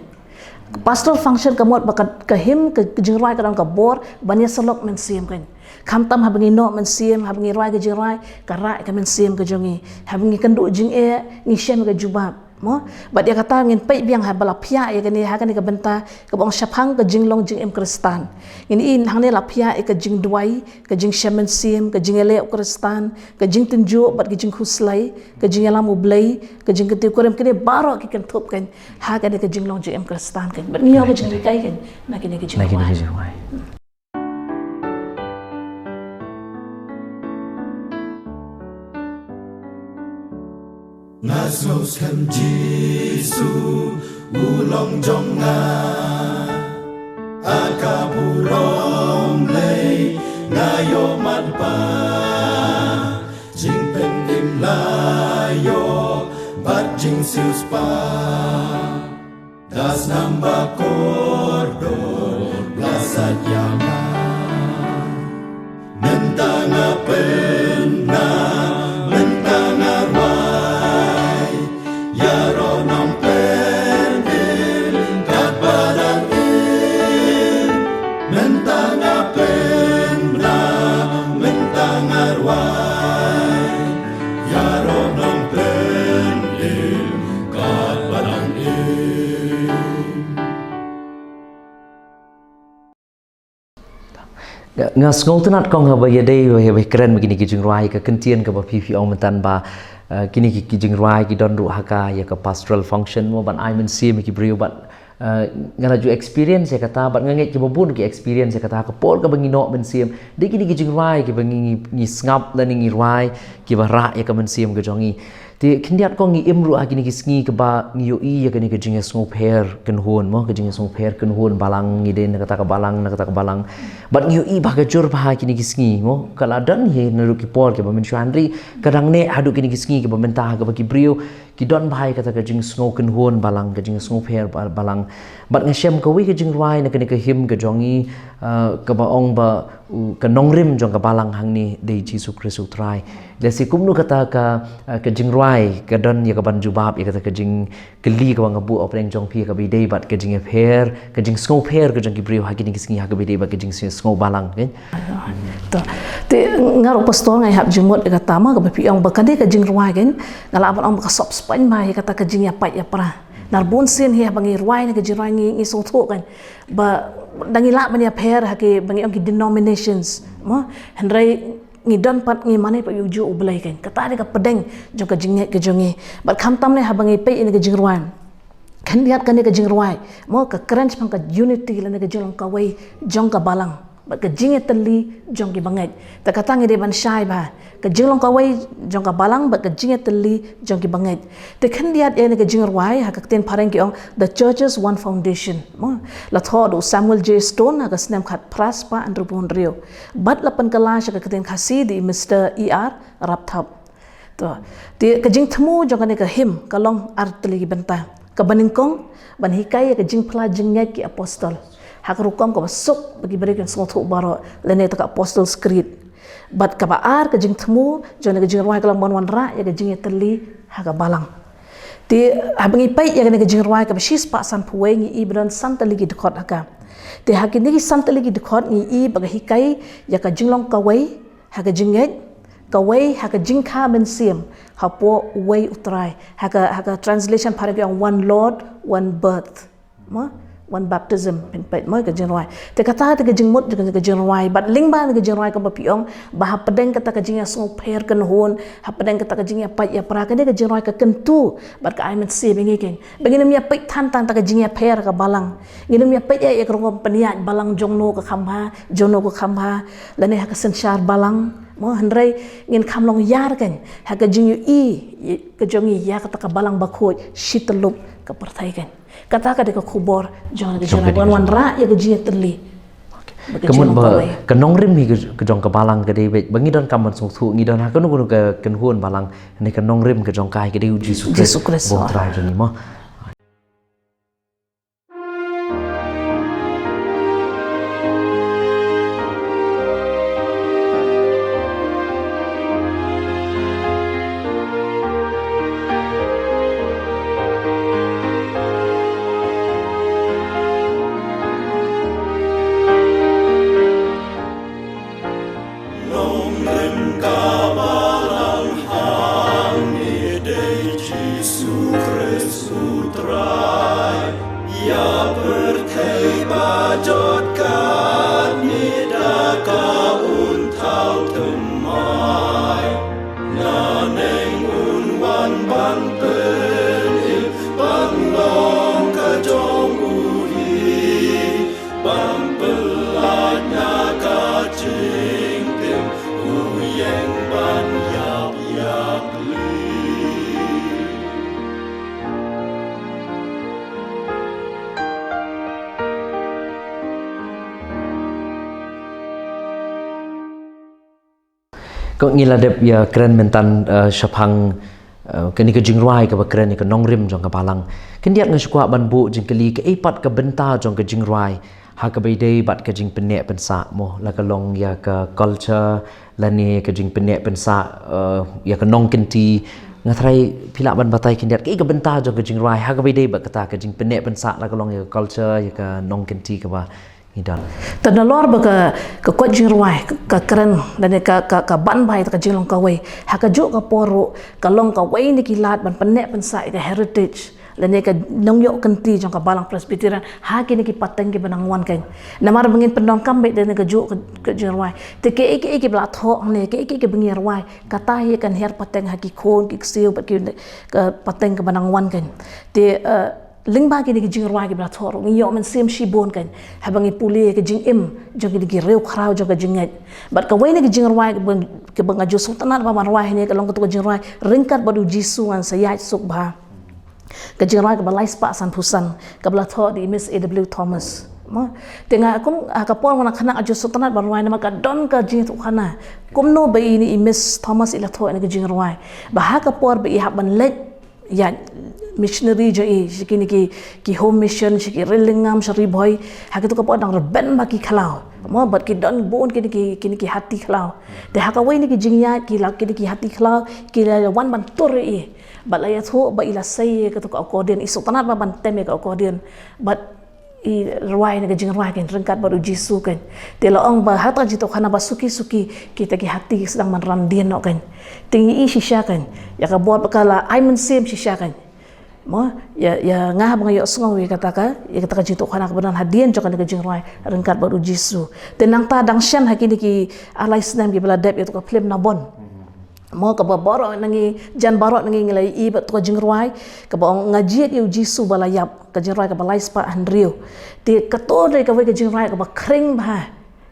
Pastoral function ka mut ba ka, ka hymn, ka, ka jingrwai ka don ka bor ban ïasyllok mynsiem kan. Khamtam haba ngi noh mynsiem, haba ngi rwai ka jingrwai, ka rah ka mynsiem ka jong ngi. Haba ngi kynduh jingeh, ngi shem ka jubab, mo. Bad ïa kata ngin peit biang haba la phiah ïa kane, ha kane ka bynta kaba ong shaphang ka jinglong jingim Khristan. Ngin ïohi hangne la phiah ïa ka jingduwai, ka jingshem mynsiem, ka jingïaleh u Khristan, ka jingtynjuh bad ka jingkhuslai, ka jingïalam U Blei, ka jingkyntiew kurim, kine baroh ki kynthup kan ha kane ka jinglong jingim Khristan kan. Bad ngi ïoh ka jinghikai kan na kine ka Na kine ka jingrwai. jingrwai. Nga sngewskhem Jisu u long jong nga, ha ka burom Blei nga ïoh mad ba, jingpynim la ïoh bad jingsiewspah. Da snam ba kordor la sait ïa nga. Mynta nga pynbna, mynta nga rwai, ïaroh Nongpynim katba dang im. Mynta nga pynbna, mynta nga rwai, ïaroh Nongpynim katba dang im. Nga, nga sngewtynnat kong haba ïadei, haba ïakren bad kine ki jingrwai, ka kyntien kaba phi, phi ong mynta ba, eh, kine ki, ki jingrwai ki don ruh ha ka, ïa ka pastoral function, mo, ban ai mynsiem ïa ki briew bad, eh, nga la ju experience ïa kata, bad nga ngeit kiba bun ki experience ïa kata, ha ka por kaba ngi noh mynsiem, dei kine ki jingrwai kiba ngi, ngi, ngi sngap lane ngi rwai, kiba rah ïa ka mynsiem ka jong ngi. Te khyndiat kong ngi im ruh ha kine ki sngi kaba ngi ïohi ïa kane ka jingïasngewpher kynhun, mo, ka jingïasngewpher kynhun balang, ngi dei na kata ka balang, na kata ka balang. Bad ngi ïohi ba ka jur ba ha kine ki sngi, mo, ka la don hi naduh ki por kiba mynshuwa, hynrei ka dang neh haduh kine ki sngi kiba mynta ha kaba ki briew ki don bha ïa kata ka jingsngew kynhun balang, ka jingsngewpher ba-, balang. Bad nga shem kawei ka jingrwai na kane ka hymn ka jong ngi, ah, kaba ong ba, u, ka nongrim jong ka balang hangne dei Jisu Khrist U Trai. Lehse kumno kata ka, ah, ka jingrwai ka don ïa kaban jubab ïa kata ka jingkylli kaba nga buh hapdeng jong phi, kaba ïadei bad ka jingïapher, ka jingsngewpher ka jong ki briew ha kine ki sngi, ha kaba ïadei bad ka jingsngew balang, kan? To. Te nga ruh pastor nga hap jingmut ïa kata, ma, kaba phi ong ba kane ka jingrwai, kan, nga lah ban ong ba ka sop spaiñ bha ïa kata ka jingïapait ïapra. Nalor bun sien hi haba ngi rwai na ka jingrwai ngi, ngi sngewthuh, kan, ba dang ngi lah ban ïapher ha kiba ngi ong ki denominations, mo. Hynrei ngi don pat, ngi mane pat ïa u juh U Blei, kan. Kata dei ka pdeng jong ka jingngeit ka jong ngi. Bad khamtam ne haba ngi peit ïa kane ka jingrwai, khyndiat kane ka jingrwai, mo, ka kren shaphang ka unity lane ka jinglong kawei jong ka balang bad ka jingïatylli jong ki bangeit. Te kata ngi dei ban shai bha, ka jinglong kawei jong ka balang bad ka jingïatylli jong ki bangeit. Te khyndiat ïa kane ka jingrwai, ha ka ktien phareng ki ong The Church's One Foundation, mo, la thoh da u Samuel J Stone ha ka snem khatphra spah hynriewphew hynriew. Bad la pynkylla sha ka ktien Khasi da i Mister E R Rapthap. To, te ka jingthmu jong kane ka hymn ka long ar tylli ki bynta. Kaba nyngkong, ban hikai ïa ka jingphla jingngeit ki apostol ha ka rukom kaba suk ba ki briew kin sngewthuh baroh, lane kata ka Apostles' Creed. Bad kaba ar, ka jingthmu jong kane ka jingrwai ka long ban wanrah ïa ka jingïatylli ha ka balang. Te haba ngi peit ïa kane ka jingrwai kaba shispah sanphew wei, ngi i ba don san tylli ki dkhot ha ka. Te ha kine ki san tylli ki dkhot ngi i ba ka hikai ïa ka jinglong kawei ha ka jingngeit, kawei ha ka jingkha mynsiem hapoh uwei U Trai. Ha ka, ha ka translation phareng ki ong one Lord, one birth. Mo, one baptism, phin peit mo ka jingrwai. Te kata te ka jingmut jong ka jingrwai, bad lyngba ka jingrwai kaba phi ong, ba hapdeng kata ka jingïasngewpher kynhun, hapdeng kata ka jingïapait ïapra, kane ka jingrwai ka kyntu bad ka ai mynsiem ïa ngi keiñ. Ba ngin ym ïapeit than tang ïa ka jingïapher ka balang. Ngin ym ïapeit ïa, ïa ka rukom pynïaid balang jong no ka kham bha, jong no ka kham bha, lane ha ka synshar balang. Mo, hynrei ngin kham long ïar keiñ ha ka jingïohi ka jong ngi ïa kata ka balang bakhuid, shi tyllup ka pyrthei keiñ. Kata ka dei ka khubor jong ka jong ka jingrwai, ban wanrah ïa ka jingïatylli. Ka mut ba ka nongrim hi ka, ka jong ka balang ka dei beit ba ngi donkam ban sngewthuh, ngi don ha kano kano ka kynhun balang, ne ka nongrim ka jong ka hi ka dei U Jisu Khrist, Jisu Khrist, ba U Trai jong ngi mo. Nongrim ka balang hangne dei Jisu Khrist U Trai. Ïa pyrthei ba jot katne da ka un thaw thymmai. Nangne un wan ban pynim ban long ka jong u hi. Ban pynlait na ka jingtim, u ïeng ban ïap ïa pli. Ko ngi la dep ïa kren mynta, eh, shaphang, eh, kane ka jingrwai kaba kren ïa ka nongrim jong ka balang. Khyndiat nga shu kwah ban buh jingkylli, kaei pat ka bynta jong ka jingrwai ha kaba ïadei bad ka jingpynneh pynsah mo, la ka long ïa ka culture lane ka jingpynneh pynsah, eh, ïa ka nongkynti. Nga tharai phi lah ban batai khyndiat kaei ka bynta jong ka jingrwai ha kaba ïadei bad kata ka jingpynneh pynsah, la ka long ïa ka culture, ïa ka nongkynti kaba ngi don. Te nalor ba ka, ka koit jingrwai ka, ka kren lane ka, ka, ka ban bha ïa ka jinglong kawei, ha kajuh ka por ruh ka long kawei na ki lad ban pynneh pynsah ïa ka heritage lane ka nongïoh kynti jong ka Balang Presbyterian ha kine ki pateng kiba nang wan keiñ. Namar ba ngin pyndonkam beit da kane kajuh ka, ka jingrwai. Te kiei kiei kiba la thoh hangne, kiei kiei kiba ngi rwai, kata hi kan her pateng ha ki khun ki ksiew bad ki, ka pateng kaba nang wan keiñ. Te, eh, lyngba kine ki jingrwai kiba la thoh ruh ngi ïoh mynsiem shibun keiñ haba ngi pule ka jingim jong kine ki riewkhraw jong ka jingngeit. Bad kawei na ki jingrwai kiba, kiba nga ju sngewtynnat ba ban rwai hangne ka long kato ka jingrwai Ryngkat bad U Jisu ngan sa ïaid suk bha. Ka jingrwai kaba lai spah sanphew san kaba la thoh da i Miss A W Thomas. Mo, te nga kum, ah, ka por nga khynnah nga ju sngewtynnat ban rwai namar ka don ka jingïathuhkhana kumno ba ine i Miss Thomas i la thoh ïa ka jingrwai. Ba ha ka por ba i hap ban leit ïa missionary jong i sha kine ki, ki home mission, sha ki Ri Lyngngam, sha Ri Bhoi, ha kato ka por dang rben bha ki khlaw. Mo, bad ki don bun kine ki, kine ki hati khlaw. Te ha kawei na ki jingïaid ki la, kine ki hati khlaw ki la wan ban tur ïa i. Bad la ïathuh ba i la sei ïa kato ka accordion, i sngewtynnat ba ban tem ïa ka accordion. Bad i rwai na ka jingrwai keiñ, Ryngkat bad U Jisu keiñ. Te la ong ba ha kata ka jingïathuhkhana ba suki suki kita ki hati ki sdang ban ran dien noh keiñ. Te ngi i shisha keiñ ïa ka bor ba ka la ai mynsiem shisha keiñ. Mo, ïa, ïa nga haba nga ïohsngew ïa kata ka, ïa kata ka jingïathuhkhana kaba don hadien jong kane ka jingrwai Ryngkat bad U Jisu. Te nangta dang shen ha kine ki ar lai snem kiba la dep ïa kato ka phlim Nabon. Mo, kaba baroh na ngi, jan baroh na ngi ngi la ïohi bad kato ka jingrwai kaba ong Nga jied ïa U Jisu ba la ïap, ka jingrwai kaba lai spah hynriew. Te kato dei kawei ka jingrwai kaba khring bha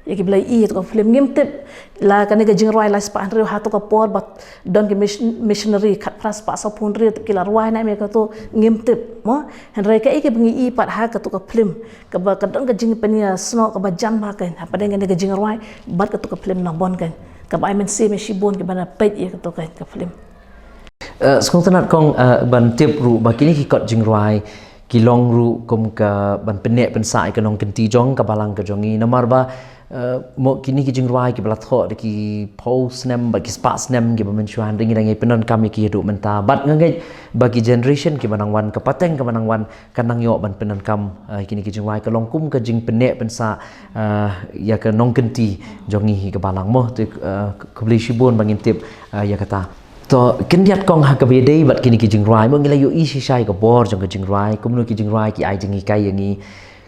ïa kiba la ïohi ïa kato ka phlim. Ngim tip la kane ka jingrwai lai spah hynriew ha kato ka por ba don ki mis-, missionary khatphra spah sawphew hynriew tip ki la rwai ne em ïa kato, ngim tip mo. Hynrei kaei kaba ngi ïohi pat ha kato ka phlim kaba ka don ka jingpynïasnoh kaba jan bha keiñ hapdeng kane ka jingrwai bad kato ka phlim Nabon keiñ. Kaba ai mynsiem ïa shibun kiba la peit ïa kato ka, ka phlim. Eh, sngewtynnat kong, eh, ban tip ruh ba kine ki kot jingrwai ki long ruh kum ka ban pynneh pynsah ïa ka nongkynti jong ka balang ka jong ngi, namar ba, eh, mo kine ki jingrwai kiba la thoh da ki phew snem bad ki spah snem kiba mynshuwa, hynrei ngi dang ïai pyndonkam ïa ki haduh mynta. Bad nga ngeit ba ki generation kiba nang wan, ka pateng kaba nang wan, kan nang ïoh ban pyndonkam, eh, kine ki jingrwai, ka long kum ka jingpynneh pynsah, eh, ïa ka nongkynti jong ngi hi ka balang mo. Te, eh, khublei shibun ba ngin tip, eh, ïa kata. To, khyndiat kong ha kaba ïadei bad kine ki jingrwai, mo ngi la ïohi shisha ïa ka bor jong ka jingrwai, kumno ki jingrwai ki ai jinghikai ïa ngi.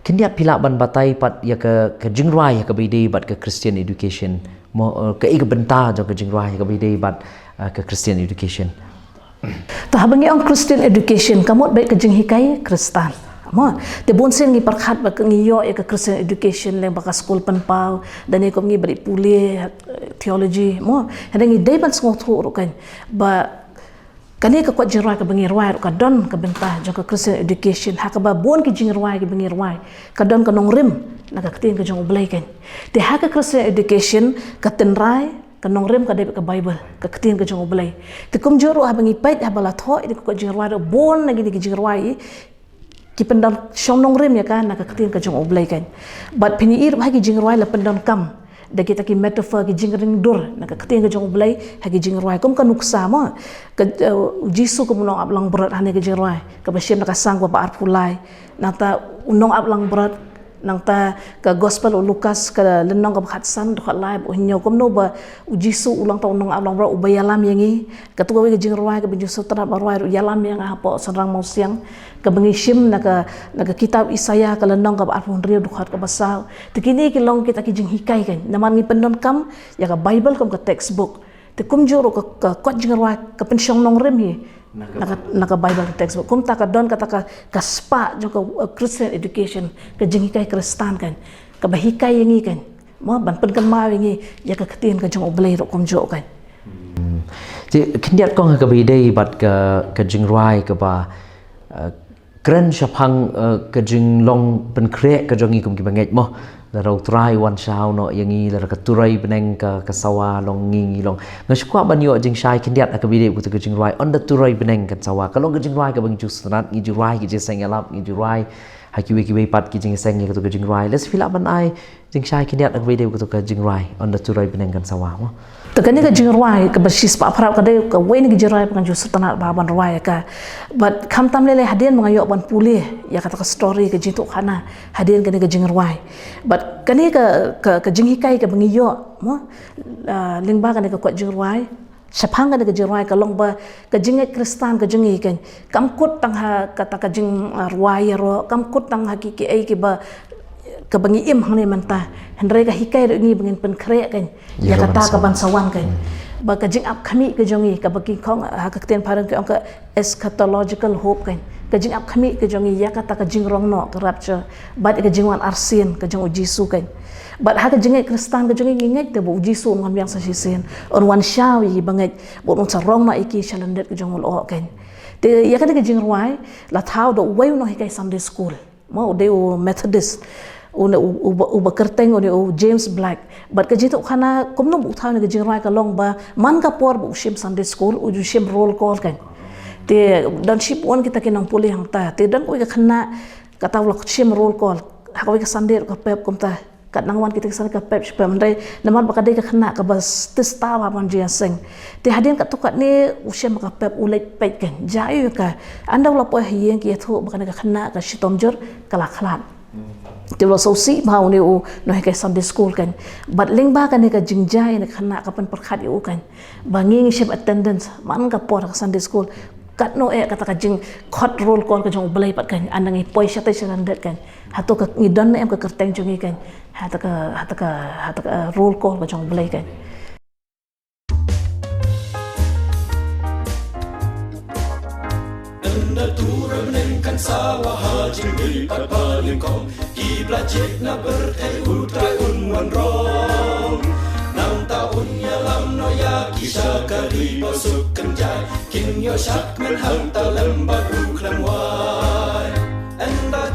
Khyndiat phi lah ban batai pat ïa ka, ka jingrwai ha kaba ïadei bad ka Christian education. Mo, eh, kaei ka bynta jong ka jingrwai ha kaba ïadei bad, eh, ka Christian education. Te haba ngi ong Christian education, ka mut beit ka jinghikai Khristan. Mo, te bun sien ngi pyrkhat ba ka ngi ïoh ïa ka Christian education lyngba ka skul pynpaw, da ne kum ngi ba dei pule, eh, theology, mo. Hynrei ngi dei ban sngewthuh ruh kan ba kane ka kot jingrwai kaba ngi rwai ruh ka don ka bynta jong ka Christian education, ha kaba bun ki jingrwai kiba ngi rwai ka don ka nongrim na ka ktien ka jong U Blei kan. Te ha ka Christian education ka tynrai, ka nongrim ka dei bad ka Bible, ka ktien ka jong U Blei. Te kumjuh ruh haba ngi peit haba la thoh ïa ka kot jingrwai ruh, bun na kine ki jingrwai ki pyndon shong nongrim ïa ka na ka ktien ka jong U Blei kan. Bad phin ïohi ruh ha ki jingrwai la pyndonkam da kita ki metaphor, ki jingringdur na ka ktien ka jong U Blei ha ki jingrwai, kum ka nuksa mo. Ka, eh, U Jisu kum u nongap langbrot ha kane ka jingrwai kaba shim na ka Saang kaba arphew lai. Nangta u nongap langbrot, nangta ka Gospel u Lukas ka lynnong kaba khatsan, dkhot lai bad hynñiew, kumno ba U Jisu u long tang u nongap langbrot uba ïalam ïa ngi. Katto kawei ka jingrwai kaba ngi sngewtynnat ban rwai ruh, Ïalam ïa nga hapoh synrang mawsiang, kaba ngi shim na ka, na ka kitab Isaïah ka lynnong kaba arphew hynriew, dkhot kaba saw. Te kine ki long kita ki jinghikai kan, namar ngi pyndonkam ïa ka Bible kum ka textbook. Te kumjuh ruh ka, ka kot jingrwai ka pynshong nongrim hi na ka, na ka Bible textbook. Kumta ka don kata ka, ka spah jong ka, uh, Christian education, ka jinghikai Khristan kan, kaba hikai ïa ngi kan, mo, ban pynkynmaw ïa ngi ïa ka ktien ka jong U Blei ruh kumjuh kan. Hmm. Te khyndiat kong ha kaba ïadei bad ka, ka jingrwai kaba, uh, kren shaphang, eh, ka jinglong pynkhreh ka jong ngi kum ki bangeit mo. Lada U Trai u wan shaw noh ïa ngi, lada ka turoi bneng ka, ka sawa long ngi, ngi long. Nga shu kwah ban ïoh jingshai khyndiat ha kaba ïadei bad kata ka jingrwai, Ynda Turoi Bneng Kan Sawa. Ka long ka jingrwai kaba ngi ju sngewtynnat, ngi ju rwai ki jingïaseng ïalap, ngi ju rwai ha kiwei kiwei pat ki jingïaseng ïa kata ka jingrwai. Lada phi lah ban ai jingshai khyndiat ha kaba ïadei bad kata ka jingrwai, Ynda Turoi Bneng Kan Sawa mo. Te kane ka jingrwai kaba shispah phra ka dei kawei na ki jingrwai ba nga ju sngewtynnat bha ban rwai ïa ka. Bad khamtam lei lei hadien ba nga ïoh ban pule ïa kata ka story, ka jingïathuhkhana hadien kane ka jingrwai. Bad kane ka, ka, ka jinghikai kaba ngi ïoh mo, ah, lyngba kane ka kot jingrwai, shaphang kane ka jingrwai, ka long ba ka jingngeit Khristan ka jong ngi kan kam kut tang ha kata ka jing, ah, rwai ïaroh, kam kut tang ha ki, kiei kiba, kaba ngi im hangne mynta, hynrei ka hikai ruh ïa ngi ba ngin pynkhreh kan ïa kata ka ban sa wan kan. Hmm. Ba ka jingap khmih ka jong ngi, kaba ki khong, ha ka ktien phareng ki ong ka eschatological hope kan, ka jingap khmih ka jong ngi ïa kata ka jingrong noh, ka rapture, bad ka jingwan arsien ka jong U Jisu kan. Bad ha ka jingngeit Khristan ka jong ngi, ngi ngeit te ba U Jisu un wan biang sa shisien, un wan shaw ïa ki bangeit, bad un sa rong noh ïa ki sha lyndet ka jong u lyoh kan. Te ïa kane ka jingrwai la thaw da uwei u nonghikai Sunday school. Mo, u dei u Methodist. U ne u, uba, uba kyrteng u ne u James Black. Bad ka jingïathuhkhana kumno ba u thaw ïa kane ka jingrwai ka long ba man ka por ba u shim Sunday school, u ju shim roll call kan. Te don shibun kita ki nongpule hangta. Te don kawei ka khynnah, kata u la shim roll call ha kawei ka Sunday ruh ka pep kumta. Kat nang wan kita ki Sunday ka pep shi pep, hynrei namar ba ka dei ka khynnah kaba s-, tista bha ban jingïaseng. Te hadien katto katne u shim ka pep u leit peit kan. Jia ïa ka, ynda u la poi ha ïing ki ïathuh ba kane ka khynnah ka shitom jur, ka la khlad. Te u la sngewsih bha une u nonghikai Sunday school kan. Bad lyngba kane ka jingjia ïa kane ka khynnah ka pynpyrkhat ïa u kan, ba ngi ngi shim attendance man ka por ha ka Sunday school. Katno eh kata ka jingkhot roll call ka jong U Blei pat kan, ynda ngi poi shatei sha lyndet kan. Hato ka ngi don ne em ka kyrteng jong ngi kan ha kata ka, ha kata ka, ha kata ka, eh, roll call ka jong U Blei kan. Ynda turoi bneng kan sawa ha jingmih pat ba nyngkong, ki ba la jied na pyrthei U Trai un wan rong. Nangta un ïalam noh ïa ki sha ka ri ba suk kynjai, kin ïoh shakmen hangta lem bad U khlem wai. Ynda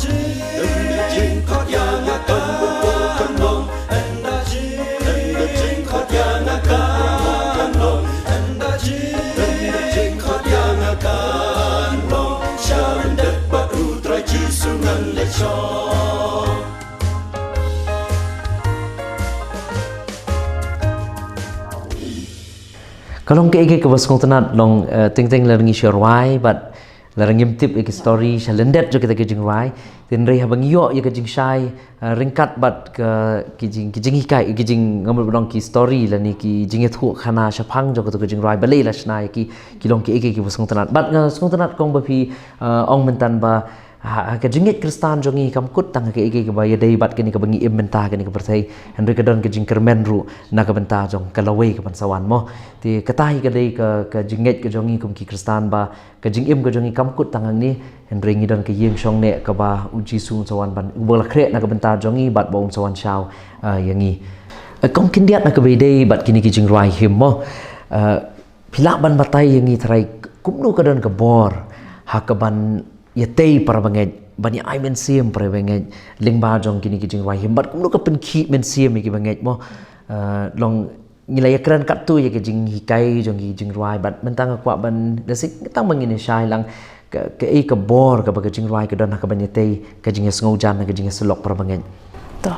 jingkhot ïa nga kan long, ynda jingkhot ïa nga kan long, ynda jingkhot ïa Ka long kaei kaei kaba sngewtynnat long, eh, teng teng lada ngi shu rwai bad lada ngim tip ïa ki story sha lyndet jong kita ki jingrwai. Hynrei haba ngi ïoh ïa ka jingshai, eh, ryngkat bad ka ki jing, ki jinghikai, ki jing, ngam lah ban ong ki story lane ki jingïathuh khana shaphang jong kito ki jingrwai balei la shna ïa ki, ki long kaei kaei kiba sngewtynnat. Bad nga sngewtynnat kong ba phi, eh, ong mynta ba ha, ha ka jingngeit Khristan jong ngi kam kut tang ha kaei kaei kaba ïadei bad kane kaba ngi im mynta ha kane ka pyrthei. Hynrei ka don ka jingkyrmen ruh na ka bynta jong ka lawei kaban sa wan mo. Te kata hi ka dei ka, ka jingngeit ka jong ngi kum ki Khristan ba ka jingim ka jong ngi kam kut tang hangne. Hynrei ngi don ka ïing shong neh kaba U Jisu un sa wan ban, uba la khreh na ka bynta jong ngi bad ba un sa wan shaw, ah, ïa ngi. Eh, kong khyndiat na kaba ïadei bad kine ki jingrwai him mo. Eh, phi lah ban batai ïa ngi trai kumno ka don ka bor ha kaban ïatei para bangeit, ban ïa ai mynsiem para bangeit lyngba jong kine ki jingrwai him bad kumno ka pynkhih mynsiem ïa ki bangeit mo. Eh, long ngi la ïakren katto ïa ka jinghikai jong ki jingrwai bad mynta nga kwah ban da sik tang ba ngin ïa shai lang ka, kaei ka bor kaba ka jingrwai ka don ha kaban ïatei ka jingïasngewjan ha ka jingïasyllok para bangeit. To.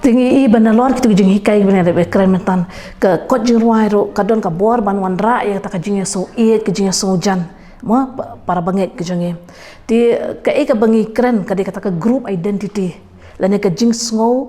Te ngi i ba nalor kito ki jinghikai ba ngi la dep ïakren mynta, ka kot jingrwai ruh ka don ka bor ban wanrah ïa kata ka jingïasngew ïeit, ka jingïasngewjan mo, pa-, para bangeit ka jong ngi. Te kaei kaba ngi kren ka dei kata ka group identity lane ka jingsngew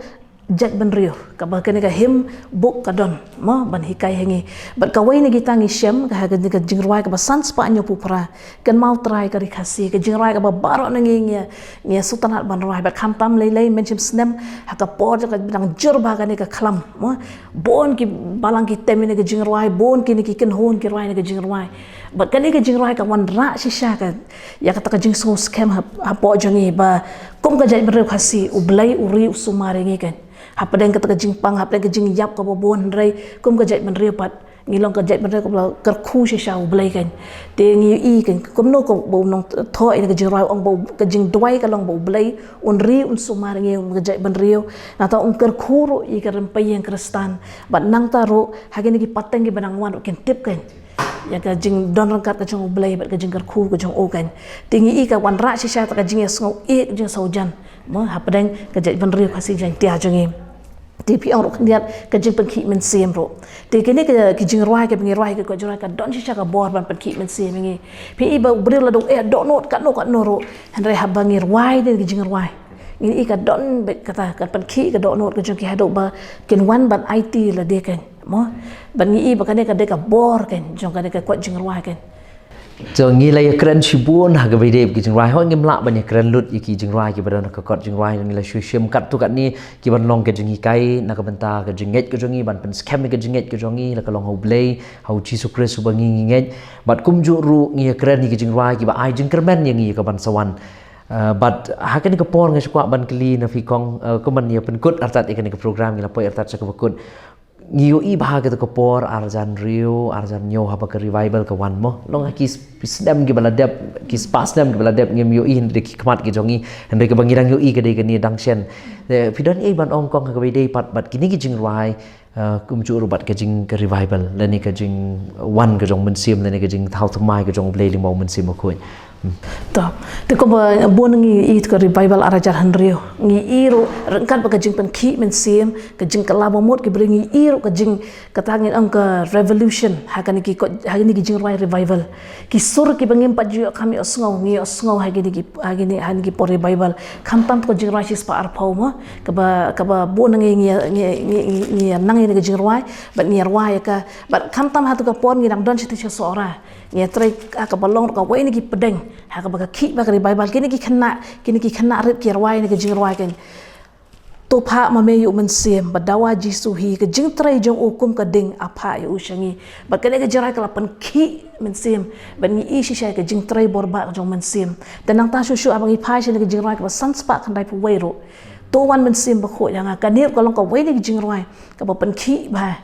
jaitbynriew kaba kane ka hymn book ka don mo ban hikai ha ngi. Bad kawei na kita ngi shem ka ha kane ka jingrwai kaba san spah hynñiewphew phra, Kynmaw Trai ka Ri Khasi, ka jingrwai kaba baroh na ngi ngi, ngi sngewtynnat ban rwai bad khamtam lei lei mynshem snem ha ka por jong ka dang jur bha kane ka khlam mo. Bun ki balang ki tem ïa kane ka jingrwai, bun kine ki kynhun ki rwai ïa kane ka jingrwai. Bad kane ka jingrwai ka wanrah shisha ka ïa kata ka jingsngew skhem ha, hapoh jong ngi ba kum ka jaitbynriew Khasi U Blei u ri u sumar ïa ngi kan. Hapdeng kata ka jingpang, hapdeng ka jingïap kaba bun, hynrei kum ka jaitbynriew pat ngi long ka jaitbynriew kaba la kyrkhu shisha U Blei kan. Te ngi i kan kumno kaba u nongthoh ïa ka jingrwai u ong ba u, ka jingduwai ka long ba U Blei un ri un sumar ïa ngi kum ka jaitbynriew. Nangta un kyrkhu ruh ïa ka rympei ïing Khristan. Bad nangta ruh ha kine ki pateng kiba nang wan ruh kin tip kan ïa ka jingdon ryngkat ka jong U Blei bad ka jingkyrkhu ka jong u kan. Te ngi i ka wanrah shisha ta ka jingïasngew ïeit, ka jingïasngewjan mo hapdeng ka jaitbynriew Khasi Jaiñtia jong ngi. Te phi ong ruh khyndiat ka jingpynkhih mynsiem ruh. Te kine ki, ki jingrwai kiba ngi rwai, ki kot jingrwai ka don shisha ka bor ban pynkhih mynsiem ïa ngi. Phi i ba u briew la dang eh dohnud katno katno ruh, hynrei haba ngi rwai ïa ki jingrwai, ngi i ka don beit kata ka pynkhih ka dohnud ka jong ki haduh ba kin wan ban aiti lade kan mo. Bad ngi i ba kane ka dei ka bor kan jong kane ka kot jingrwai kan. To ngi la ïakren shibun ha kaba ïadei bad ki jingrwai, hooid ngim lah ban ïakren lut ïa ki jingrwai kiba don ha ka kot jingrwai, ngi la shu shim katto katne kiban long ka jinghikai na ka bynta ka jingngeit ka jong ngi, ban pynskhem ïa ka jingngeit ka jong ngi, la ka long ha U Blei, ha U Jisu Khrist uba ngi, ngi ngeit. Bad kumjuh ruh ngi ïakren ïa ki jingrwai kiba ai jingkyrmen ïa ngi ïa kaban sa wan. Eh, bad ha kane ka por nga shu kwah ban kylli na phi kong, eh, kumban ïa pynkut artat ïa kane ka program, ngi la poi artat sha kaba kut. Ngi ïohi ba ha kata ka por arhajar hynriew, arhajar hynñiew haba ka revival ka wan mo. Long ha ki sp-, snem kiba la dep, ki spah snem kiba la dep ngim ïohi hynrei ki khmat ki jong ngi. Hynrei kaba ngi dang ïohi ka dei kane dang shen. Eh, phi don ei ban ong kong ha kaba ïadei pat bad kine ki jingrwai, eh, kumjuh ruh bad ka jing ka revival lane ka jingwan ka jong u Mynsiem lane ka jingthaw thymmai ka jong U Blei lyngba u Mynsiem Bakhuid. To, te kumba bun ngi i to ka revival arhajar hynriew, ngi i ruh ryngkat bad ka jingpynkhih mynsiem, ka jingkylla bamut ki briew, ngi i ruh ka jing, kata ngin ong ka revolution ha kane ki kot, ha kane ki jingrwai revival. Ki sur kiba ngim pat ju ïoh kham ïohsngew, ngi ïohsngew ha kine ki, ha kine, ha kine ki por revival. Khamtam to ka jingrwai shispah arphew mo, kaba, kaba bun ngi, ngi, ngi nang ïa ka jingrwai bad ngi rwai ïa ka. Bad khamtam ha to ka por ngi dang don shatei sha Sohra. Ngi trei ha kaba long ruh kawei na ki pdeng ha kaba ka khih bha ka revival, kine ki khynnah, kine ki khynnah rit ki rwai na ka jingrwai kan. To phah ma me ïa u Mynsiem, ba dawa Jisu hi, ka jingtrei jong u kum ka ding, a phah ïa u sha ngi. Bad kane ka jingrwai ka la pynkhih mynsiem bad ngi i shisha ka jingtrei bor bha ka jong u Mynsiem. Te nangta shuh shuh haba ngi phai sha kane ka jingrwai kaba san spah khyndai phew wei ruh, To Wan Mynsiem Bakhuid ïa nga, kane ruh ka long kawei na ki jingrwai kaba pynkhih bha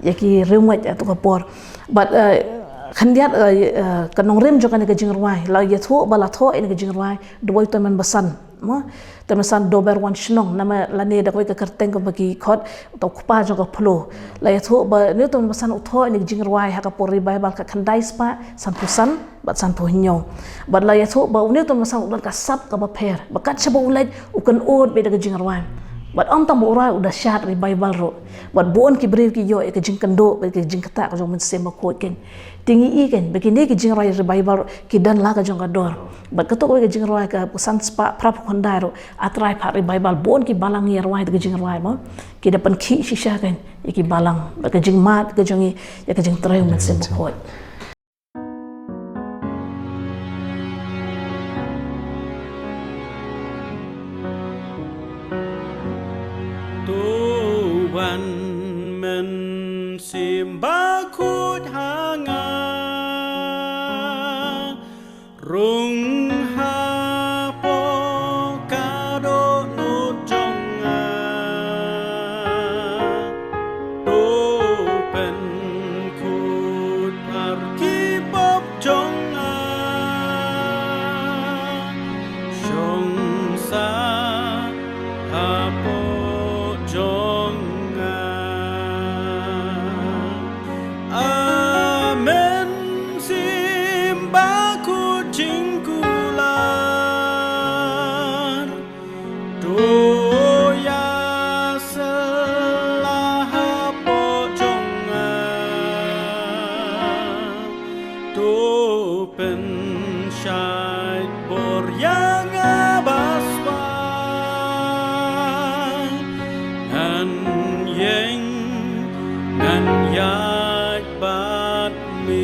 ïa ki riewngeit ha to ka por. Bad, eh, khyndiat, eh, eh, ka nongrim jong kane ka jingrwai, la ïathuh ba la thoh ïa kane ka jingrwai da u Tymmen Basan, mo? Tymmen Basan Dober Wan Shnong, namar lane da kawei ka kyrteng kumba ki khot, uta u kpa jong ka phyllaw. La ïathuh ba une u Tymmen Basan u thoh ïa kane ka jingrwai ha ka por revival ka khyndai spah sanphew san bad sanphew hynñiew. Bad la ïathuh ba une u Tymmen Basan u don ka sap kaba pher, ba kat shaba u leit u kynnoh beit da ka jingrwai. Bad ym tang ba u rwai u da shad revival ruh, bad bun ki briew ki ïoh ïa ka jingkynduh bad ka jingktah ka jong u Mynsiem Bakhuid kein. Te ngi i kein ba kine ki jingrwai revival ruh ki don la ka jong ka dor. Bad kato kawei ka jingrwai ka phew san spah phra phew khyndai ruh, A Trai phah revival, bun ki balang ïa rwai da ka jingrwai mo. Ki da pynkhih shisha kein ïa ki balang bad ka jingmad ka jong ngi ïa ka jingtrei u Mynsiem Bakhuid. To wan Mynsiem Bakhuid ha nga, rung hapoh ka dohnud jong nga. To pynkhuid bha ki pop jong nga. Shong sa hapoh jong nga. A Mynsiem Bakhuid jingkular, to ïasylla hapoh jong nga. To pynshait bor ïa nga basbah. Ngan ïeng, ngan ïaid bad me.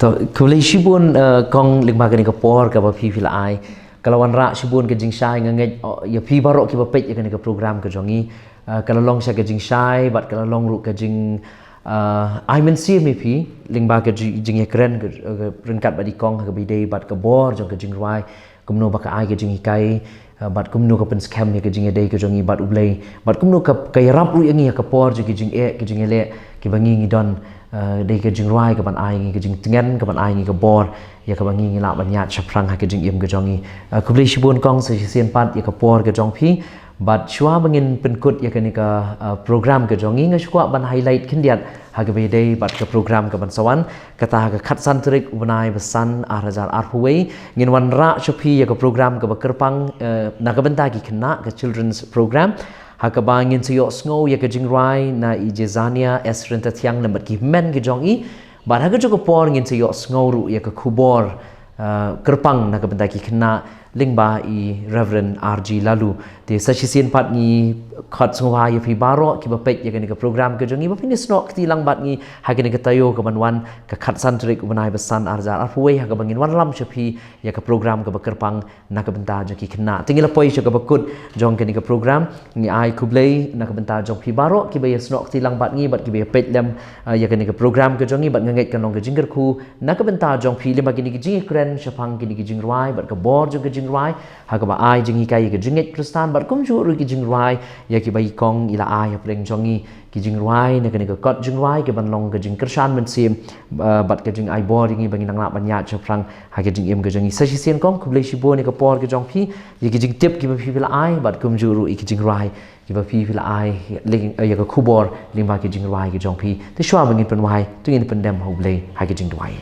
To, khublei shibun, eh, kong, lyngba kane ka por kaba phi, phi la ai. Ka la wanrah shibun ka jingshai, nga ngeit, oh, ïa phi baroh kiba peit ïa kane ka program ka jong ngi. Eh, ka la long sha ka jingshai bad ka la long ruh ka jing, eh, ai mynsiem ïa phi lyngba ka ji-, jingïakren ka, eh, ryngkat bad i kong ha kaba ïadei bad ka bor jong ka jingrwai, kumno ba ka ai ka jinghikai, eh, bad kumno ka pynskhem ïa ka jingïadei ka jong ngi bad U Blei, bad kumno ka, ka ïarap ruh ïa ngi ha ka por jong ki jingeh, ki jingïaleh kiba ngi, ngi don, eh, dei ka jingrwai kaban ai ngi ka jingtngen, kaban ai ngi ka bor ïa kaba ngi, ngi lah ban ïaid shaphrang ha ka jingim ka jong ngi. Eh, khublei shibun kong, sa shisien pat ïa ka por ka jong phi. Bad shuwa ba ngin pynkut ïa kane ka, eh, program ka jong ngi, nga shu kwah ban highlight khyndiat ha kaba ïadei bad ka program kaban sa wan. Kata ha ka khatsan tarik u bnai ba san ar hajar arphew wei, ngin wanrah sha phi ïa ka program kaba kyrpang, eh, na ka bynta ki khynnah, ka children's program, ha kaba ngin sa ïohsngew ïa ka jingrwai na i Jezania S Ryntathiang lem bad ki hynmen ki jong i. Bad ha kajuh ka por ngin sa ïohsngew ruh ïa ka khubor, eh, kyrpang na ka bynta ki khynnah lyngba i Reverend R G Laloo. Te sa shisien pat ngi khot sngewbha ïa phi baroh kiba peit ïa kane ka program ka jong ngi ba phin ïasnoh kti lang bad ngi ha kane ka taïew kaban wan, ka khatsan tarik u bnai ba san ar hajar arphew wei, ha kaba ngin wanlam sha phi ïa ka program kaba kyrpang na ka bynta jong ki khynnah. Te ngi la poi sha kaba kut jong kane ka program, ngi ai khublei na ka bynta jong phi baroh kiba ïasnoh kti lang bad ngi bad kiba ïapeit lem, eh, ïa kane ka program ka jong ngi, bad nga ngeit kan long ka jingkyrkhu na ka bynta jong phi lyngba kine ki jingïakren shaphang kine ki jingrwai bad ka bor jong ka jingrwai, ha kaba ai jinghikai ïa ka jingngeit Khristan bad kumjuh ruh ki jingrwai ïa kiba i kong i la ai hapdeng jong ngi, ki jingrwai na kane ka kot jingrwai kaban long ka jingkyrshan mynsiem, eh, bad ka jingai bor ïa ngi ba ngin nang lah ban ïaid shaphrang ha ka jingim ka jong ngi. Sa shisien kong, khublei shibun ïa ka por ka jong phi, ïa ki jingtip kiba phi, phi la ai bad kumjuh ruh ïa ki jingrwai kiba phi, phi la ai, lyng-, eh, ïa ka khubor lyngba ki jingrwai ki jong phi. Te shuwa ba ngin pynwai, to ngin pyndem ha U Blei ha ki jingduwai.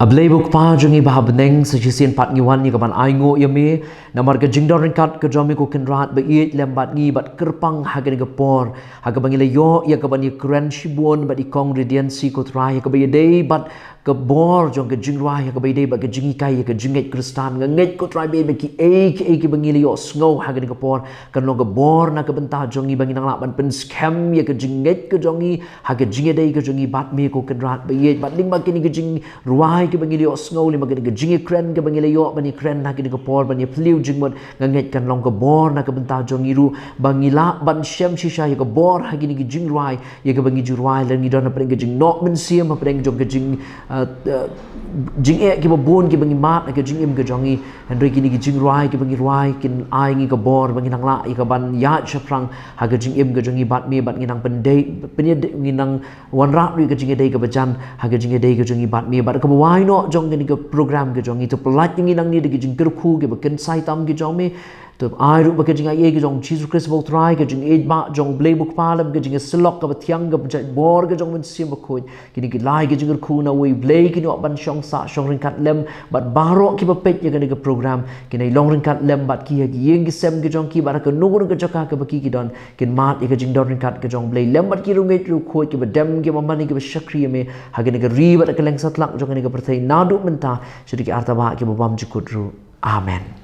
A Blei ba U Kpa jong ngi ba ha bneng, sa shisien pat ngi wan ïa kaban ainguh ïa me namar ka jingdon ryngkat ka jong me ko Kynrad ba ïeit lem bad ngi bad kyrpang ha kane ka por ha kaba ngi la ïoh ïa kaban ïakren shibun bad i kong Radiancy ko Trai, ha kaba ïadei bad ka bor jong ka jingrwai, ha kaba ïadei bad ka jinghikai ïa ka jingngeit Khristan. Nga ngeit ko Trai ba kiei kiei kiba ngi la ïohsngew ha kane ka por kan long ka bor na ka bynta jong ngi ba ngin nang lah ban pynskhem ïa ka jingngeit ka jong ngi ha ka jingïadei ka jong ngi bad me ko Kynrad ba ïeit, bad lyngba kine ki jingrwai kiba ngi la ïohsngew, lyngba kine ki jingïakren kiba ngi la ïoh ban ïakren ha kane ka por, ban ïaphylliew jingmut, nga ngeit kan long ka bor na ka bynta jong ngi ruh ba ngi lah ban shem shisha ïa ka bor ha kine ki jingrwai ïa kiba ngi ju rwai lada ngi don hapdeng ka jingnoh mynsiem, hapdeng jong ka jing, eh, eh, jingeh kiba bun kiba ngi mad ha ka jingim ka jong ngi. Hynrei kine ki jingrwai kiba ngi rwai kin ai ngi ka bor ba ngin nang lah ïa kaban ïaid shaphrang ha ka jingim ka jong ngi bad me, bad ngin nang pyndei, pynïadei, ngin nang wanrah ruh ïa ka jingïadei kaba jan ha ka jingïadei ka jong ngi bad me. Bad kaba wai noh jong kane ka program ka jong ngi, to pyllait ïa ngi nangne da ki jingkyrkhu kiba kynsai tam ki jong me. To ai ruh ba ka jingaiei ka jong Jisu Khrist ba U Trai, ka jingïeit ba jong Blei U Kpa lem ka jingïasyllok kaba thiang, ka jingpynjah bor ka jong U Mynsiem Bakhuid, kine ki lai ka jingkyrkhu na uwei U Blei kin ïoh ban shong sah shong ryngkat lem bad baroh kiba peit ïa kane ka program, kin ïai long ryngkat lem bad ki ha ki ïing ki sem ki jong ki, bad ha kano kano ka jaka kaba ki ki don, kin mad ïa ka jingdon ryngkat ka jong U Blei lem bad ki riewngeit riewkhuid kiba dem kiba mane kiba shakri ïa me ha kane ka ri bad ha kylleng satlak jong kane ka pyrthei naduh mynta sha ki artaba kiba bymjukut ruh. Amen.